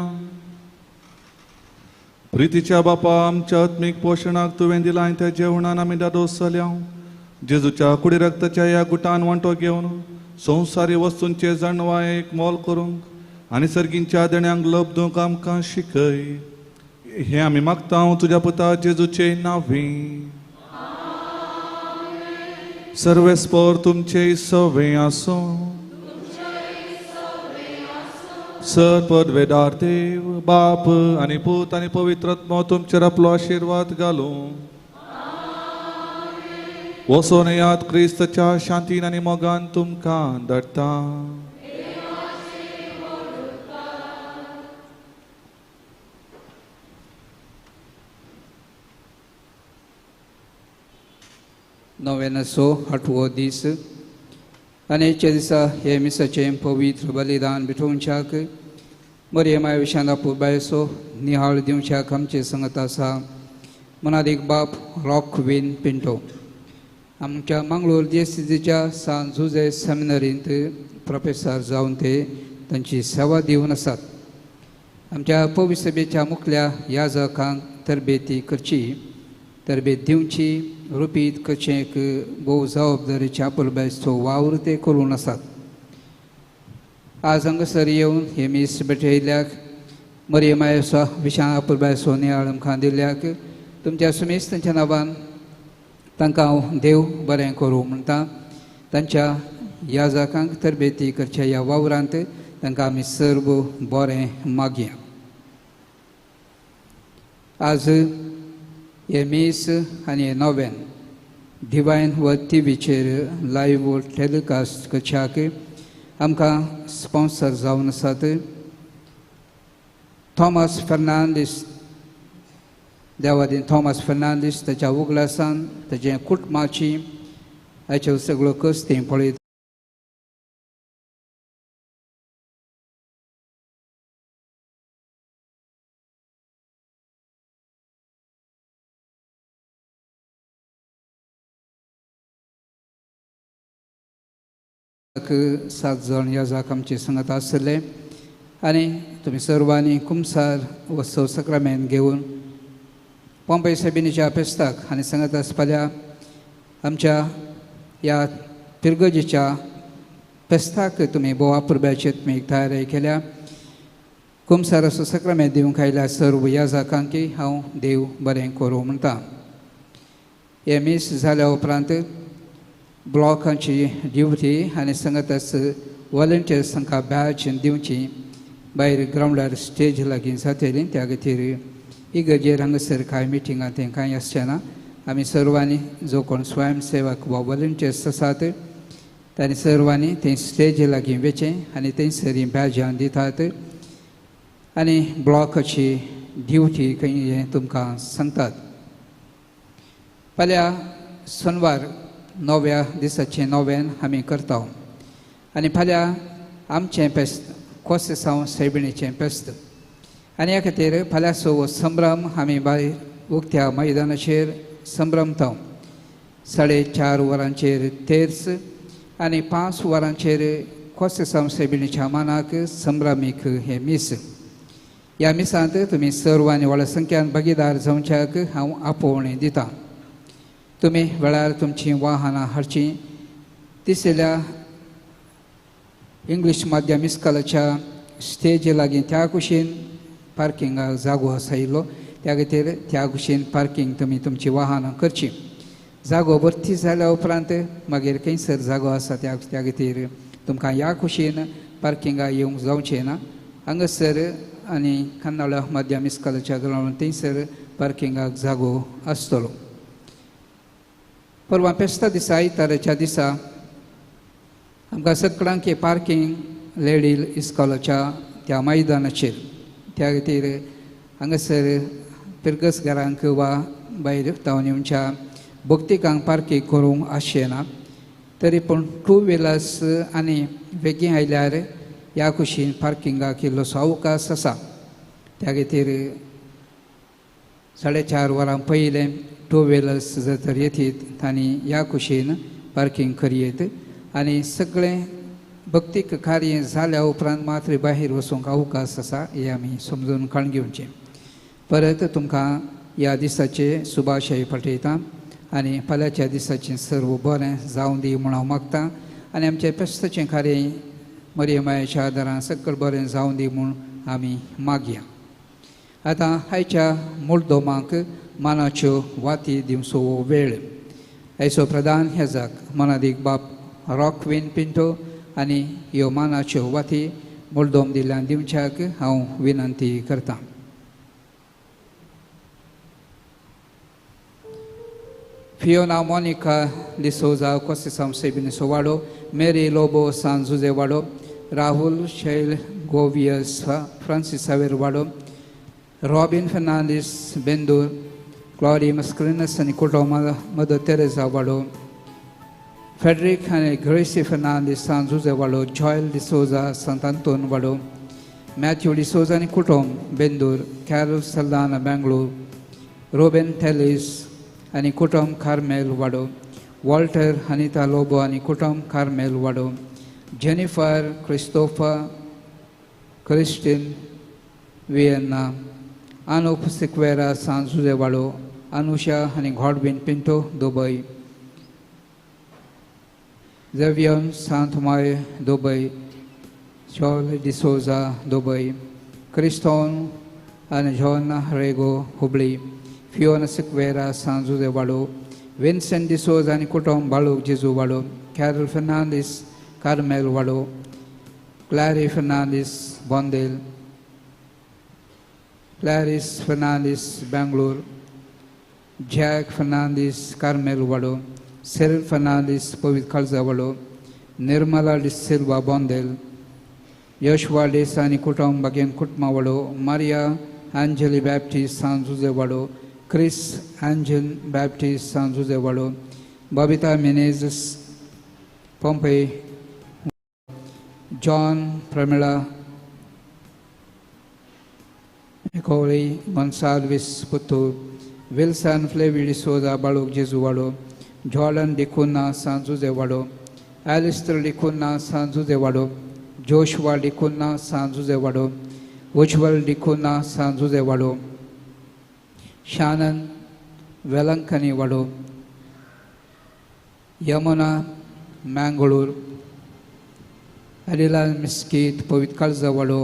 प्रितीच्या बापा, आमच्या आत्मीक पोशणाक तुवें दिलां त्या जेवणान आमी दादोस जाल्या. जेजूच्या कुडी रक्ताच्या ह्या गुटान वांटो घेवन संवसारी वस्तूंचे जाणवायेक मोल करूंक आनी सर्गींच्या देण्यांक लब्दूंक आमकां शिकय. हें आमी मागता तुज्या पुता जेजूचे नांवी. सर्वेस्पोर तुमचे सवे आसूं. सर पदवेदार देव बाप आनी पूत आनी पवित्र आत्मो तुमचेर आपलो आशिर्वाद घालूं. वसोन याद क्रिस्ताच्या शांतीन आनी मोगान तुमकां धाडटा. नव्यानसो आठवो दीस आनी च्या दिसा हे मिसाचें पवित्र बलिदान भेटोवच्याक मरियमाय विशांत आपुबायसो निहाळ दिवच्याक आमचे संगत आसा मनादीक बाप रॉकविन पिंटो. आमच्या मंगळूर दियसिजीच्या सान जुजे सेमिनरींत प्रोफेसर जावन ते तांची सेवा दिवन आसात. आमच्या पवित्र सभेच्या मुखल्या याजकांक तरबेती करची, तरबेत दिवची, रुपीत करचें एक भोव जबाबदारीच्या आपुलबायचो वावर ते करून आसात. आज हांगासर येवन हे मीस भेटयल्ल्याक मरियमायसो विशां आपुलबायसो नियाळ आमकां दिल्ल्याक तुमच्या सुमेस तांच्या नांवान तांकां हांव देव बरें करूं म्हणटा. तांच्या याजकांक तरबेती करच्या ह्या वावरांत तांकां आमी सर्व बरें मागया. आज हे मीस आनी हे नोवेन डिवायन व टीव्हीचेर लायव्ह टेलिकास्ट करच्याक आमकां स्पॉन्सर जावन आसात थॉमस फर्नांडीस. देवादीन थॉमस फर्नांडीस ताच्या उगडासान ताच्या कुटुंबाची हाच्यो सगळ्यो कस्ती पळयत सात जाण याजाक आमचे संगत आसले आनी तुमी सर्वांनी कुमसार वस्तू सक्रामेन घेवन पोंपे सेबिनीच्या फेस्ताक आनी संगत आसपाल्या आमच्या ह्या पिरगजेच्या फेस्ताक तुमी भोव आपुरब्याचे तुमी तयारी केल्या. कुमसार असो सक्रामेन दिवंक आयल्या सर्व याजाकांकी हांव देव बरें करूं म्हणटा. हें मीस जाल्या उपरांत ब्लॉकांची ड्युटी आनी संगताच वॉलंटियर्स तांकां बॅच दिवची भायर ग्रावंडार स्टेज लागीं जातली. त्या खातीर इगर्जेर हांगासर कांय मिटिंगां तें कांय आसचें ना. आमी सर्वांनी जो कोण स्वयंसेवक वा वॉलंटियर्स आसात तांणी सर्वांनी थंय स्टेजी लागीं वचचें आनी थंयसर हीं बॅजां दितात आनी ब्लॉकाची ड्युटी खंय हें तुमकां सांगतात. फाल्यां सोनवार नव्या दिसाचें नोवेन आमी करता आनी फाल्यां आमचें फेस्त कोसेसांव सैबिणीचें फेस्त आनी ह्या खातीर फाल्यां सो संभ्रम आमी भायर उक्त्या मैदानाचेर संभ्रमता. 4:30 वरांचेर तेर्स आनी 5 वरांचेर कोसेसांव सैबिणीच्या मानाक संभ्रमीक हें मीस. ह्या मिसांत तुमी सर्वांनी व्हडा संख्यान भागीदार जावच्याक हांव आपोवणें दितां. तुमी वेळार तुमचीं वाहनां हाडचीं. तिसऱ्या इंग्लीश माध्यम इस्कोलाच्या स्टेजी लागीं त्या कुशीन पार्किंगाक जागो आसा इल्लो, त्या खातीर त्या कुशीन पार्किंग तुमी तुमचीं वाहनां करचीं. जागो भरती जाल्या उपरांत मागीर खंयसर जागो आसा त्या खातीर तुमकां ह्या कुशीन पार्किंगाक येवंक जावचें ना. हांगासर आनी कन्नडा माध्यम इस्कोलाच्या ग्रावंड थंयसर पार्किंगाक जागो आसतलो. परवां फेस्ता दिसा आयताराच्या दिसा आमकां सगळ्यांक पार्किंग लेडील इस्कोलाच्या त्या मैदानाचेर. त्या खातीर हांगासर पिरगसगारांक वा भायर तावन येवच्या भक्तिकांक पार्किंग करूंक आसचें ना. तरी पूण टू व्हिलर्स आनी बेगीन आयल्यार ह्या कुशीन पार्किंगाक इल्लोसो अवकाश आसा. त्या खातीर 4:30 वरां पयलें टू व्हिलर्स जर तर येतीत तांणी ह्या कुशीन पार्किंग करयेत आनी सगळें भक्तीक कार्य जाल्या उपरांत मात्र बाहेर वचूंक अवकाश आसा हें आमी समजून काण घेवचें. परत तुमकां ह्या दिसाचे शुभाशय पाठयता आनी फाल्यांच्या दिसाचें सर्व बरें जावं दी म्हूण हांव मागता आनी आमचें फेस्ताचें कार्य मरियमायेच्या आदारान सकल बरें जावं दी म्हूण आमी मागया. आतां आयच्या मुर्दोमाक मानाच्यो वाती दिवचो हो वेळ. आयचो प्रधान हेजाक मनादीक बाप रॉकविन पिंटो आनी ह्यो मानाच्यो वाती मुर्दोम दिल्ल्यान दिवच्याक हांव विनंती करतां. फियोना मोनिका डिसोजा कोसेसांव सेबिनिसो वाडो, मेरी लोबो सान जुजे वाडो, राहुल शैल गोवियस फ्रांसीस सावेर वाडो, रॉबिन फर्नांडीस बेंदूर, क्लॉडी मस्क्रिनस आनी कुटुंब मदर तेरेजा वाडो, फेडरिक आनी ग्रेसी फर्नांडीस सान जुजे वाडो, जॉयल डिसोजा सांत आंतोन वाडो, मॅथ्यू डिसोजा आनी कुटुंब बेंदूर, कॅरल सल्दाना बेंगलोर, रोबेन टेलीस आनी कुटुंब कार्मेल वाडो, वॉल्टर अनिता लोबो आनी कुटुंब कार्मेल वाडो, Jennifer Christopher Christine Vienna, Anup Sequeira San Jose वाडो, अनुषा आनी Godwin Pinto Dubai, Xavier सांतमाय Dubai, Shaul D'Souza Dubai, Christine आनी जॉन रेगो हुबळी, फियोना सिक्वेरा सान जुजे वाडो, विन्सेंट डिसोजा आनी कुटुंब बाळूक जेजू वाडो, कॅरल फर्नांडीस कार्मेल वाडो, Clary Fernandes Bondel, Clarice Fernandes Bangalore, Jack Fernandes Carmel वाडो, सेरिल फर्नांडीस पवित्र काळजा वाडो, निर्मला डिसिल्वा बोंदेल, यशवा डेसा आनी कुटुंब बागेन कुटुंबा वाडो, मारिया आंजली बॅप्टिस्ट सान जुजे वाडो, क्रिस आंजन बॅप्टिस्ट सान जुजे वाडो, Babita Menezes Pompey, John Pramila Nicoli Gonsalves Puttur, Wilson Flavi D'Souza Baluk Jesu वाडो, जॉर्डन डिकुन्हा सान जुजे वाडो, एलिस्टर डिकुन्हा सान जुजे वाडो, जोशवा डिकुन्हा सान जुजे वाडो, उज्वल डिकुन्हा सान जुजे वाडो, शानन वेलंकनी वाडो, यमुना मँगळूर, अडिला मिस्कीत पवित्र काळजा वाडो,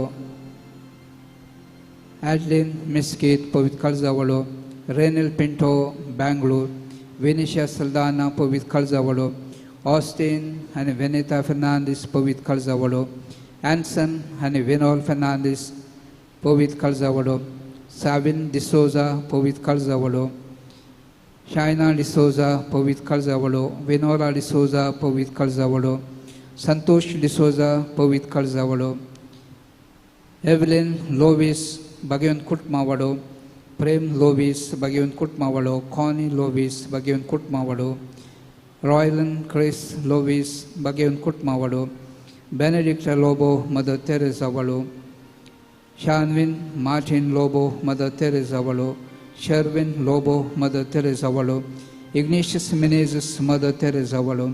ॲडलिन मिस्कीत पवित्र काळजा वाडो, रेनिल पिंटो बँगलोर, वेनिशा सल्दाना पवित्र काळजा वाडो, ऑस्टिन आनी वेनिता फर्नांडीस पवित्र काळजा वाडो, एन्सन आनी विनोल फर्नांडीस पवित्र काळजा वाडो, साविन डिसोजा पवित्र काळजा वाडो, शायना डिसोजा पवित्र काळजा वाडो, विनोला डिसोजा पवित्र काळजा वाडो, संतोष डिसोजा पवित्र काळजा वाडो, एवलिन लोवीस बागेवन कुटुंबा वाडो, प्रेम लोवीस बागेवन कुटुंबा वाडो, कॉनी लोवीस बागेवन कुटुंबा वाडो, रॉयलन क्रिस लोवीस बागेवन कुटुंबा वाडो, बेनेडिक्ट लोबो मदर तेरेजा वाडो, शानविन मार्टिन लोबो मदर तेरेजा वाडो, शर्विन लोबो मदर तेरेजा वाडो, इग्नेशियस मिनेजस मदर तेरेजा वाडो,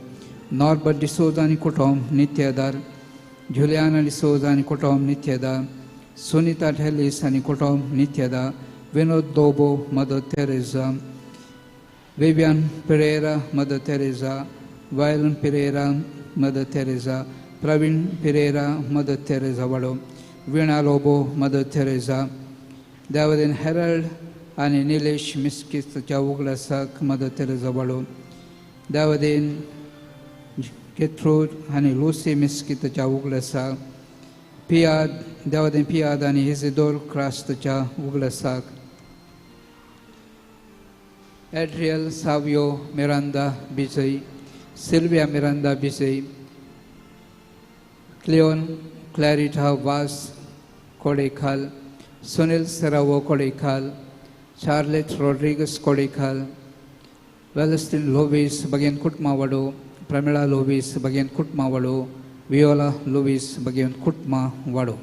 नॉर्बर्ट डिसोजा आनी कुटुंब नित्यदार, जुलियाना डिसोजा आनी कुटुंब नित्यदार, सुनीता ढेलीस आनी कुटुंब नित्यदा, Vinod Lobo Mother Teresa, Vivian Pereira Mother Teresa, Violin Pereira Mother Teresa, Praveen Pereira Mother Teresa वाडो, वीणा लोबो मदर तेरेजा, देवदेन हेरल्ड आनी निलेश मिस्कितच्या उगडासाक मदर तेरेजा वाडो, देवदेन केथ्रूड आनी लुसी मिस्कितच्या उगडासाक, पियाद देवदेन पियाद आनी Isidore क्रास्तच्या उगडासाक, Adriel Savio Miranda Bijay, Sylvia Miranda Bijay, Cleon Clarita Vaz Kodekal, Sunil Seravo Kodekal, Charlotte Rodrigues Kodekal, Welleston Lovis Bagen Kutmavado, Pramila Lovis Bagen Kutmavado, Viola Lovis Bagen Kutmavado.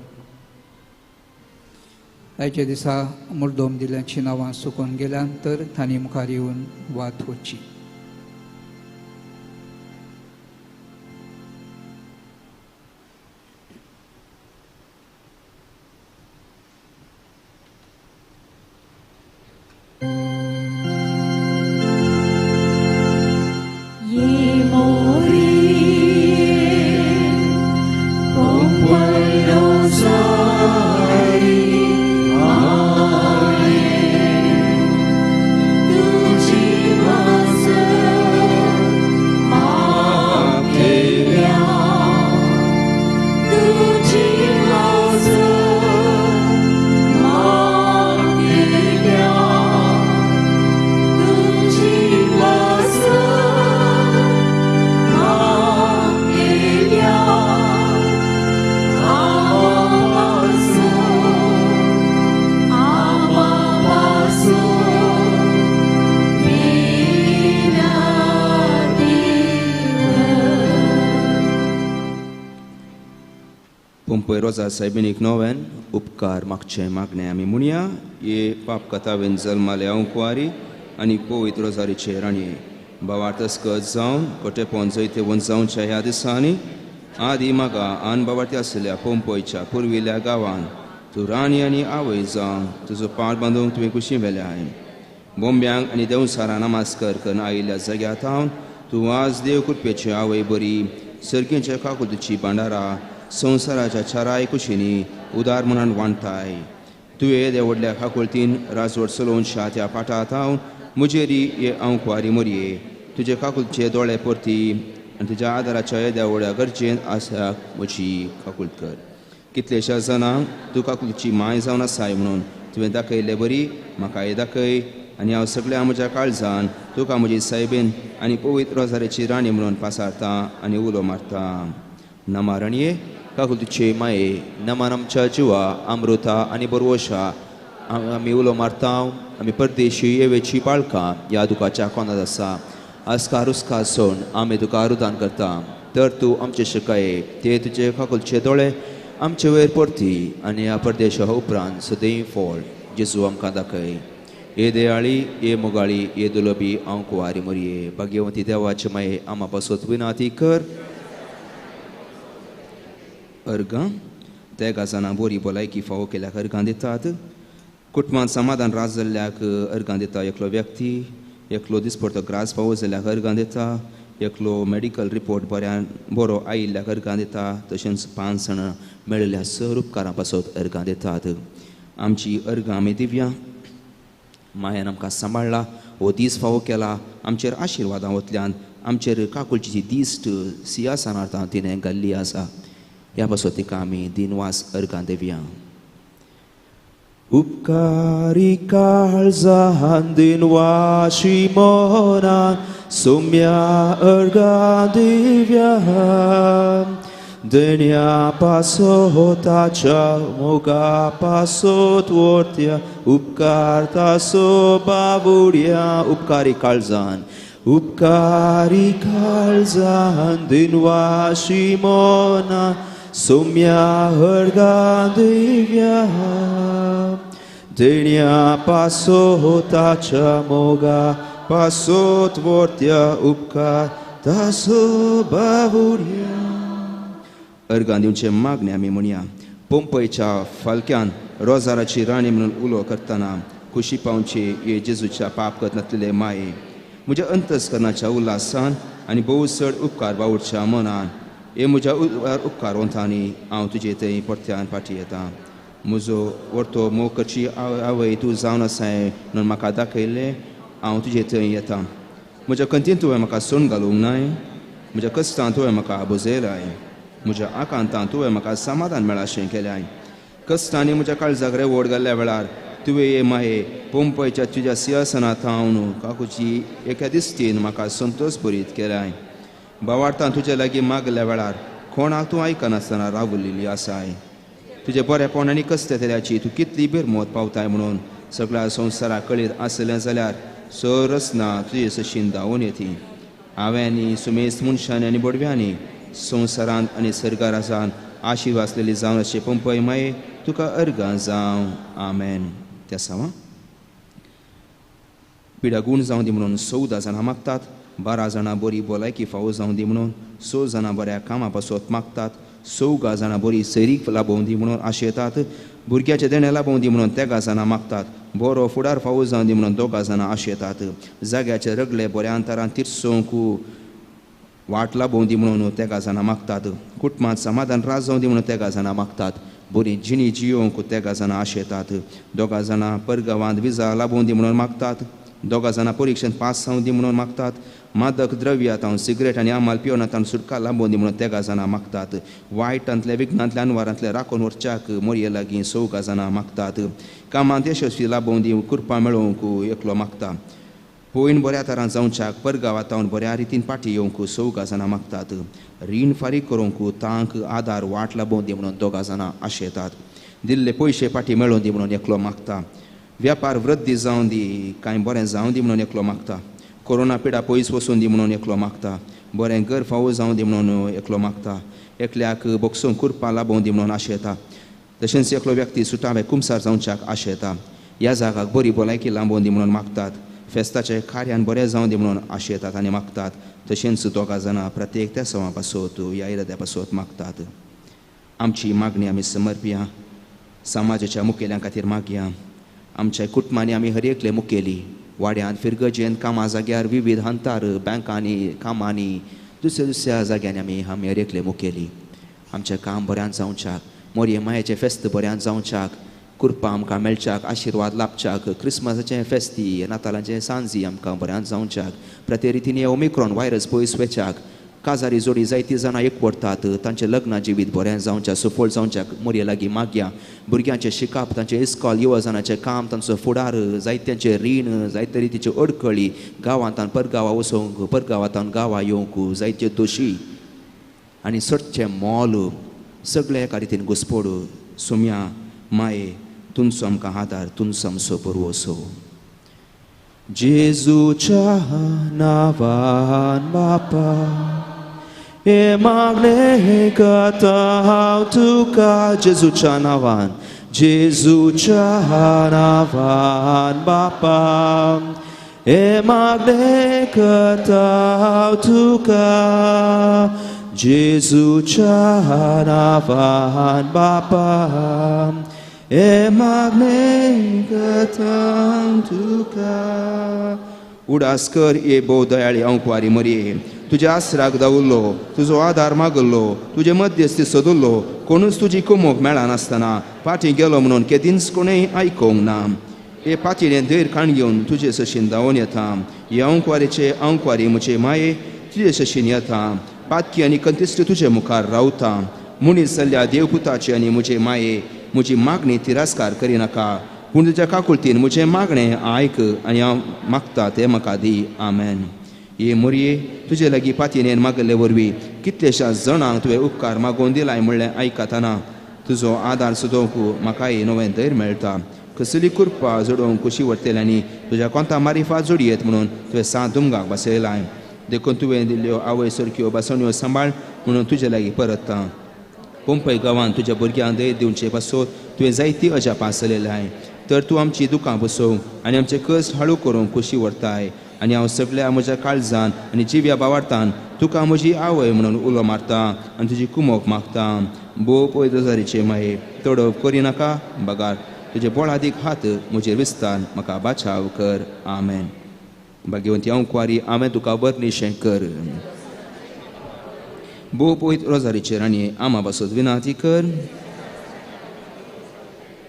आयच्या दिसा मुर्दोम दिल्यांची नांवां सुकून गेल्यान तर तांणी मुखार येवन वात वचची. पोंपय रोजा सायबिनीक नोवेन उपकार मागचें मागणें आमी म्हणया. ये पाप कथावेन जल्माले हांव कुवारी आनी पवित्र रोजारीचे राणये बावार तस्कत जावन कोटेपोन जैतेवन जावच्या ह्या दिसांनी आदी मागा आन बावार्थी आशिल्ल्या पोंपयच्या पुर्विल्ल्या गांवान तूं राणी आनी आवय जावन तुजो पाट बांदूंक तुवें कुशी व्हेल्या. बोंब्यांक आनी देंवसारां नमस्कार करून आयिल्ल्या जाग्यार थावन तूं आज देव कृपेची आवय बरी सर्गींच्या काकुतीची भांडारा संवसाराच्या चाराय कुशींनी उदार मनान वांटाय. तुवें येद्या व्हडल्या काकुळतीन राजवट चलोवच्या त्या पाटा थावन मुजेरी ये हांव कुवारी मोरये तुजे काकुळचे दोळे परती आनी तुज्या आदाराच्या येद्या व्हडल्या गरजेन आसाक म्हजी काकुळत कर. कितलेश्या जाणांक तूं काकुळची माय जावन आसाय म्हणून तुवें दाखयल्ले बरी म्हाका हें दाखय आनी हांव सगळ्या म्हज्या काळजान तुका म्हजी सायबीन आनी पवित्र रोजारीची राणी म्हणून पासारता आनी उलो मारता. नमा राणये काकुळतीचे माये नमान आमच्या जिवा अमृता आनी बरवशा आमी उलो मारता. आमी परदेशी येवेची पाळकां ह्या दुखाच्या कोनात आसा आस्कार हुस्कार सोण आमी तुका रुदान करता. तर तूं आमचे शिकाये ते तुजे काकुळचे दोळे आमचे वयर परती आनी ह्या परदेशा उपरांत सदैव फळ जेजू आमकां दाखय. ये दयाळी ये मोगाळी ये दुलबी हांव कुवारी मोरये भाग्यवंती देवाचे माये आमा पासत विनाती कर. अर्गां तेगा जाणां बरी भलायकी फावो केल्याक अर्गां दितात. कुटुंबांत समाधान राज जाल्ल्याक अर्गां दिता. एकलो व्यक्ती एकलो दिसपडतो ग्रास फावो जाल्ल्याक अर्गां दिता. एकलो मेडिकल रिपोर्ट बऱ्यान बरो आयिल्ल्याक अर्गां दिता. तशेंच 5 जाणां मेळिल्ल्या सर उपकारां पासत अर्गां दितात. आमची अर्गां आमी दिव्या मायान आमकां सांबाळ्ळा हो दीस फावो केला आमचेर आशिर्वादां वतल्यान आमचेर काकुळची दिश्ट सिंहासनार तिणें घाल्ली आसा. ह्या पासत तिका आमी दिनवास अर्गां दिवया. उपकारी काळजान दिनवाशी मनान सोम्या अर्गां दिव्या देण्या पासोताच्या मोगा पासोत वरत्या उपकार तासो बाबुड्या. उपकारी काळजान उपकारी काळजान दिनवाशी मनान सोम्या अर्गां दिव्या देण्या पासोताच्या मोगा पासोत वरत्या उपकार तासो बाबुड्या. अर्गां दिवचें मागणें आमी म्हणया. पोंपयच्या फालक्यान रोजाराची राणी म्हणून उलो करतना खुशी पावची हे जेजूच्या पाप करनातलेले माये म्हज्या अंतस्करणाच्या उल्हासान आनी भोव चड उपकार बावडच्या मनान हे म्हज्या उपकार वंतांनी हांव तुजे थंय परत्यान फाटी येता. म्हजो वर्तो मोग करची आवय तूं जावन आसाय म्हणून म्हाका दाखयल्लें हांव तुजे थंय येता. म्हज्या कंतीन तुवें म्हाका सोण घालूंक नाय म्हज्या कश्टान तुवें म्हाका भजयलाय म्हज्या आकांतान तुवें म्हाका समाधान मेळाशें केल्याय. कश्टांनी म्हज्या काळजाक रेवड घाल्ल्या वेळार तुवें हे माये पोंपयच्या तुज्या सिंहासनां थावन काकुची एका दिश्टीन म्हाका संतोश भरीत केल्याय. बावार्थान तुजे लागीं मागल्या वेळार कोणाक तूं आयकनासतना रावलेली आसाय. तुजें बरेपण आनी कसल्या तऱ्याची तूं कितली बेरमोत पावताय म्हणून सगळ्या संवसाराक कळीत आसलें जाल्यार सरसना तुजे सशीन धांवून येती. हांवें सुमेस मनशांनी आनी बडव्यांनी संवसारांत आनी सर्गारासान आशिर्वाद आसलेली जावन अशें पंपय माये तुका अर्गां जावं. आमेन. त्या सावा पिडा गूण जावं दी म्हणून 14 जाणां मागतात. 12 जाणां बरी भलायकी फावो जावं दी म्हणून 6 जाणां बऱ्या कामा पासत मागतात. 4 जाणां बरी सैरीक लाभोवं दी म्हणून आशेतात. भुरग्याचें देणें लाभोवं दी म्हणून 3 जाणां मागतात. बरो फुडार फावो जावं दी म्हणून 2 जाणां आशेतात. जाग्याचे रगले बऱ्या अंतरान तिरसोवंक वाट लाभोवं दी म्हणून 3 जाणां मागतात. कुटुंबांत समाधान राज जावं दी म्हणून 3 जाणां मागतात. बरी जिणी जियोवंक 3 जाणां आशेतात. 2 जाणां परगांवांत विजा लाभोवं दी म्हणून मागतात. 2 जाणां परिक्षेंत पास जावं दी म्हणून मागतात. मादक द्रव्या तावन सिगरेट आनी आमाल पिवन तावन सुटका लांबोवन दी म्हणून 3 जाणां मागतात. वायटांतल्या विघ्नांतल्या अनवारांतल्या राखून व्हरच्याक मोरये लागीं 4 जाणां मागतात. कामांत यशस्वी लाभोवं दी कृपा मेळोवंक एकलो मागता. पयन बऱ्या तरान जावच्याक परगांवां तावन बऱ्या रितीन फाटी येवंक 4 जाणां मागतात. रीण फारीक करूंक तांक आदार वाट लाभोवं दी म्हणून 2 जाणां आशेतात. दिल्ले पयशे फाटी मेळोवन दी म्हणून एकलो मागता. व्यापार वृद्धी जावं दी कांय बरें जावं दी म्हणून एकलो मागता. कोरोना पिडा पयस वचून दी म्हणून एकलो मागता. बरें घर फावो जावं दी म्हणून एकलो मागता. एकल्याक बोक्सूंक कुरपां लाबोवं दी म्हणून आशेता. तशेंच एकलो व्यक्ती सुटावे कुमसार जावच्याक आशेता. ह्या जागाक बरी भलायकी लांबोवन दी म्हणून मागतात. फेस्ताचे कार्यान बरें जावं दी म्हणून आशेतात आनी मागतात. तशेंच दोगां जाणां प्रत्येक त्या सवा पासत ह्या इराद्या पासत मागतात. आमची मागणी आमी समर्पया. समाजाच्या मुखेल्यां खातीर मागया. आमच्या कुटुंबांनी आमी हर एकले मुखेली वाड्यांत फिरगजेन कामां जाग्यार विविध हंतार बँकांनी कामांनी दुसऱ्या दुसऱ्या जाग्यांनी आमी आमी हर एकले मुखेली. आमचें काम बऱ्यान जावच्याक, मोरये मायेचें फेस्त बऱ्यान जावच्याक, कुरपां आमकां मेळच्याक, आशिर्वाद लाभच्याक, क्रिसमसाचें फेस्ती नातालांचें सांजी आमकां बऱ्यान जावच्याक, प्रत्येक रितीन ओमिक्रॉन व्हायरस पयस वच्याक, काजारी जोडी जायतीं जाणां एकवटतात तांचें लग्न जिवीत बरें जावच्या, सुफळ जावच्याक मोरये लागीं मागया. भुरग्यांचें शिकप, तांचें इस्कॉल, येवजणाचें काम, तांचो फुडार, जायत्यांचें रीण, जायते रितीच्यो अडखळी, गांवांतान परगांवा वचोंक, परगांवांतान गांवां येवंक जायत्यो दोशी आनी सटचें मोल सगळें एका रितीन घुसपोड. सुम्या माये तुमचो आमकां आदार, तुमचो आमचो पुरवसो. जेजूच्या नांवान बापा हे मागणें करता हांव तुका. जेजूच्या नांवान, जेजूच्या नांवान बापा हे मागणें करता हांव तुका. जेजूच्या नांवान बापा हे मागणें करता हांव तुका. उडास कर ये भोव दयाळी अंकवारी मरये, तुज्या आसराक दावल्लो, तुजो आदार मागल्लो, तुजे मध्यस्थी सोदल्लो, कोणूच तुजी कुमोक मेळनासतना फाटीं गेलो म्हणून केदींच कोणेय आयकोंक ना. हे पातयेन धैर काण घेवन तुजे सशीन धांवून येता. हे अंकवारीचे अंकवारी म्हजे माये तुजे सशीन येता. पातकी आनी कंतिश्ट तुजे मुखार रावता. मनीस जाल्ल्या देवपुताची आनी म्हजे माये म्हजी मागणी तिरस्कार करिनाका, पूण तुज्या काकुळतीन म्हजें मागणें आयक आनी हांव मागता तें म्हाका दी. आमेन. हे मोरये तुजे लागीं पातयेन मागल्ले वरवीं कितलेश्या जाणांक तुवें उपकार मागोवन दिलाय म्हणलें आयकतना तुजो आदार सोदोवंक म्हाकाय नवें धैर्य मेळटा. कसली कृपा जोडोवंक कुशी व्हरतल्यांनी तुज्या कोंता मारिफा जोडयेत म्हणून तुवें सात दुमगाक बसयलाय. देखून तुवें दिल्ल्यो आवय सारक्यो बसवण्यो सांबाळ म्हणून तुजे लागीं परतता. पंपय गांवांत तुज्या भुरग्यांक धैर्य दिवचे पासत तुवें जायती अजापां चलयलाय. तर तूं आमची दुकां बसोवंक आनी आमचे कश्ट हाळू करूंक कुशी व्हरताय. आनी हांव सगळ्या म्हज्या काळजान आनी जिव्या बावार्थान तुका म्हजी आवय म्हणून उलो मारता आनी तुजी कुमोक मागता. भोव पय दोजारीचे माये तडप करिनाका, बगार तुजे बोळादीक हात म्हजेर विस्तार म्हाका बाचाव कर. आमेन. भाग्यवंती अंकवारी हांवें तुका वर्निशें कर. भोव पवित्र रोजारीचे राणये आमा पासत विनाती कर.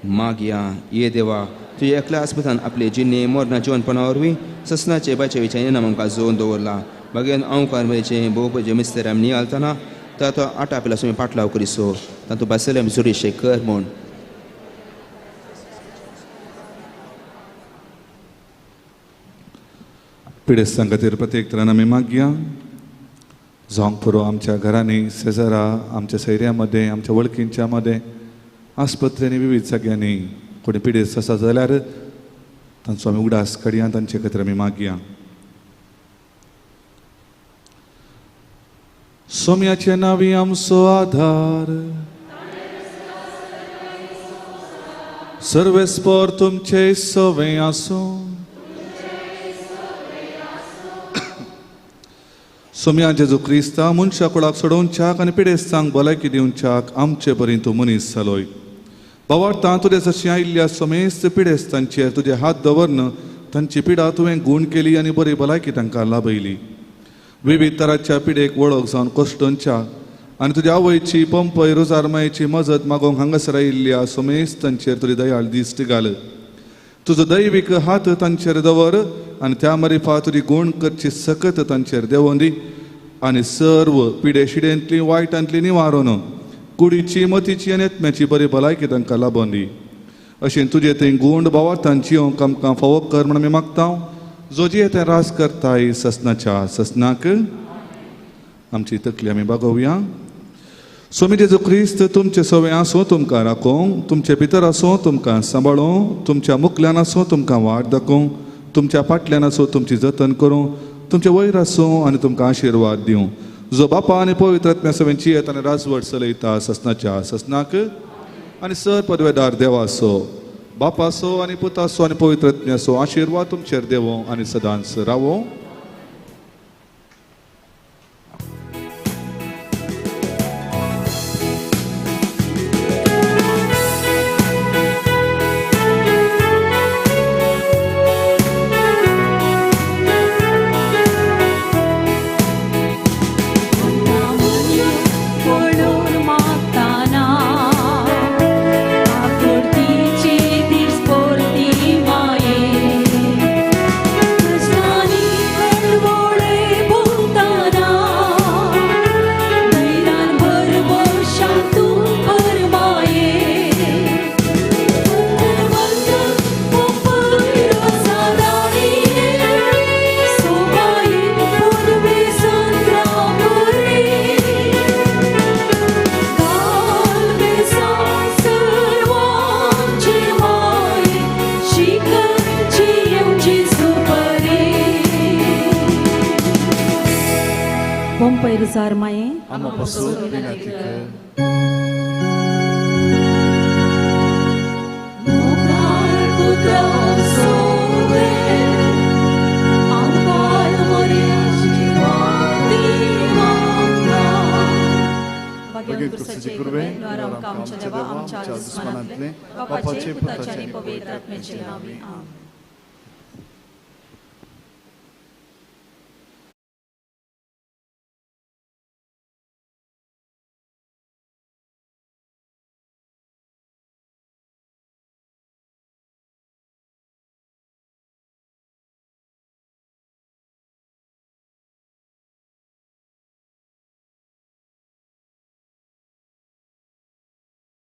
मागया. ये देवा तुज्या एकल्या आस्पतान आपले जिणे मरणा जिवनपणा वरवीं ससनाचे बाचे विचार इनाम आमकां जोडून दवरला. बागेन अंकार मेरेचे भोवपचे मिस्तर आमी नियालतना तातो आटा पिला सुमी पाटलाव करिसो तातूंत बसयले आमी जोडीशे कर म्हूण. पिडेस्तां खातीर प्रत्येक तरान आमी मागया. जावंक पुरो आमच्या घरांनी, शेजारा, आमच्या सैऱ्यां मदें, आमच्या वळखींच्या मदें, आस्पत्र्यांनी, विविध जाग्यांनी कोणी पिडेस्त आसा जाल्यार तांचो आमी उगडास काडया, तांचे खातीर आमी मागया. सोम्याचे नांवी आमचो आधार, सर्वेस्पर तुमचे सवे आसूं. सोम्या जेजू क्रिस्ता मनशा कुळाक सोडोवच्याक आनी पिडेस्तांक भलायकी दिवच्याक आमचे परी तूं मनीस जालोय. बावार्थां तुजे जशी आयिल्ल्या समेस्त पिडेस्तांचेर तुजे हात दवरन तांची पिडा तुवें गूण केली आनी बरी भलायकी तांकां लाभयली. विविध तराच्या पिडेक वळख जावन कश्टंच्या आनी तुज्या आवयची पंपय रोजार मायेची मजत मागोवंक हांगासर आयिल्ल्या समेस्तांचेर तुजी दयाळ दिश्ट घाल. तुजो दैवीक हात तांचेर दवर आनी त्या मारिफा तुजी गूण करची सकत तांचेर देंवोवन दी आनी सर्व पिडे शिडेंतली वायटांतली निवारून कुडीची मतीची आनी आत्म्याची बरी भलायकी तांकां लाबोवन दी. अशें तुजें थंय गूण भावार्थान जियोंक आमकां फावो कर म्हूण आमी मागता. जो जिये तें रास करताय ससनाच्या ससनाक. आमची तकली आमी बागोवया. स्वामी जेजू क्रिस्त तुमचे सवे आसूं, तुमकां राखूं, तुमचे भितर आसूं, तुमकां सांबाळूं, तुमच्या मुखल्यान आसूं, तुमकां वाट दाखोवं, तुमच्या फाटल्यान आसूं, तुमची जतन करूं, तुमचे वयर आसूं आनी तुमकां आशिर्वाद दिवं, जो बापा आनी पवित्र आत्म्या सवेंची येत आनी राजवट चलयता ससनाच्या ससनाक आनी सर पदवेदार देवाचो बापाचो आनी पुताचो आनी पवित्र आत्म्याचो आशिर्वाद तुमचेर देवो आनी सदांच रावो.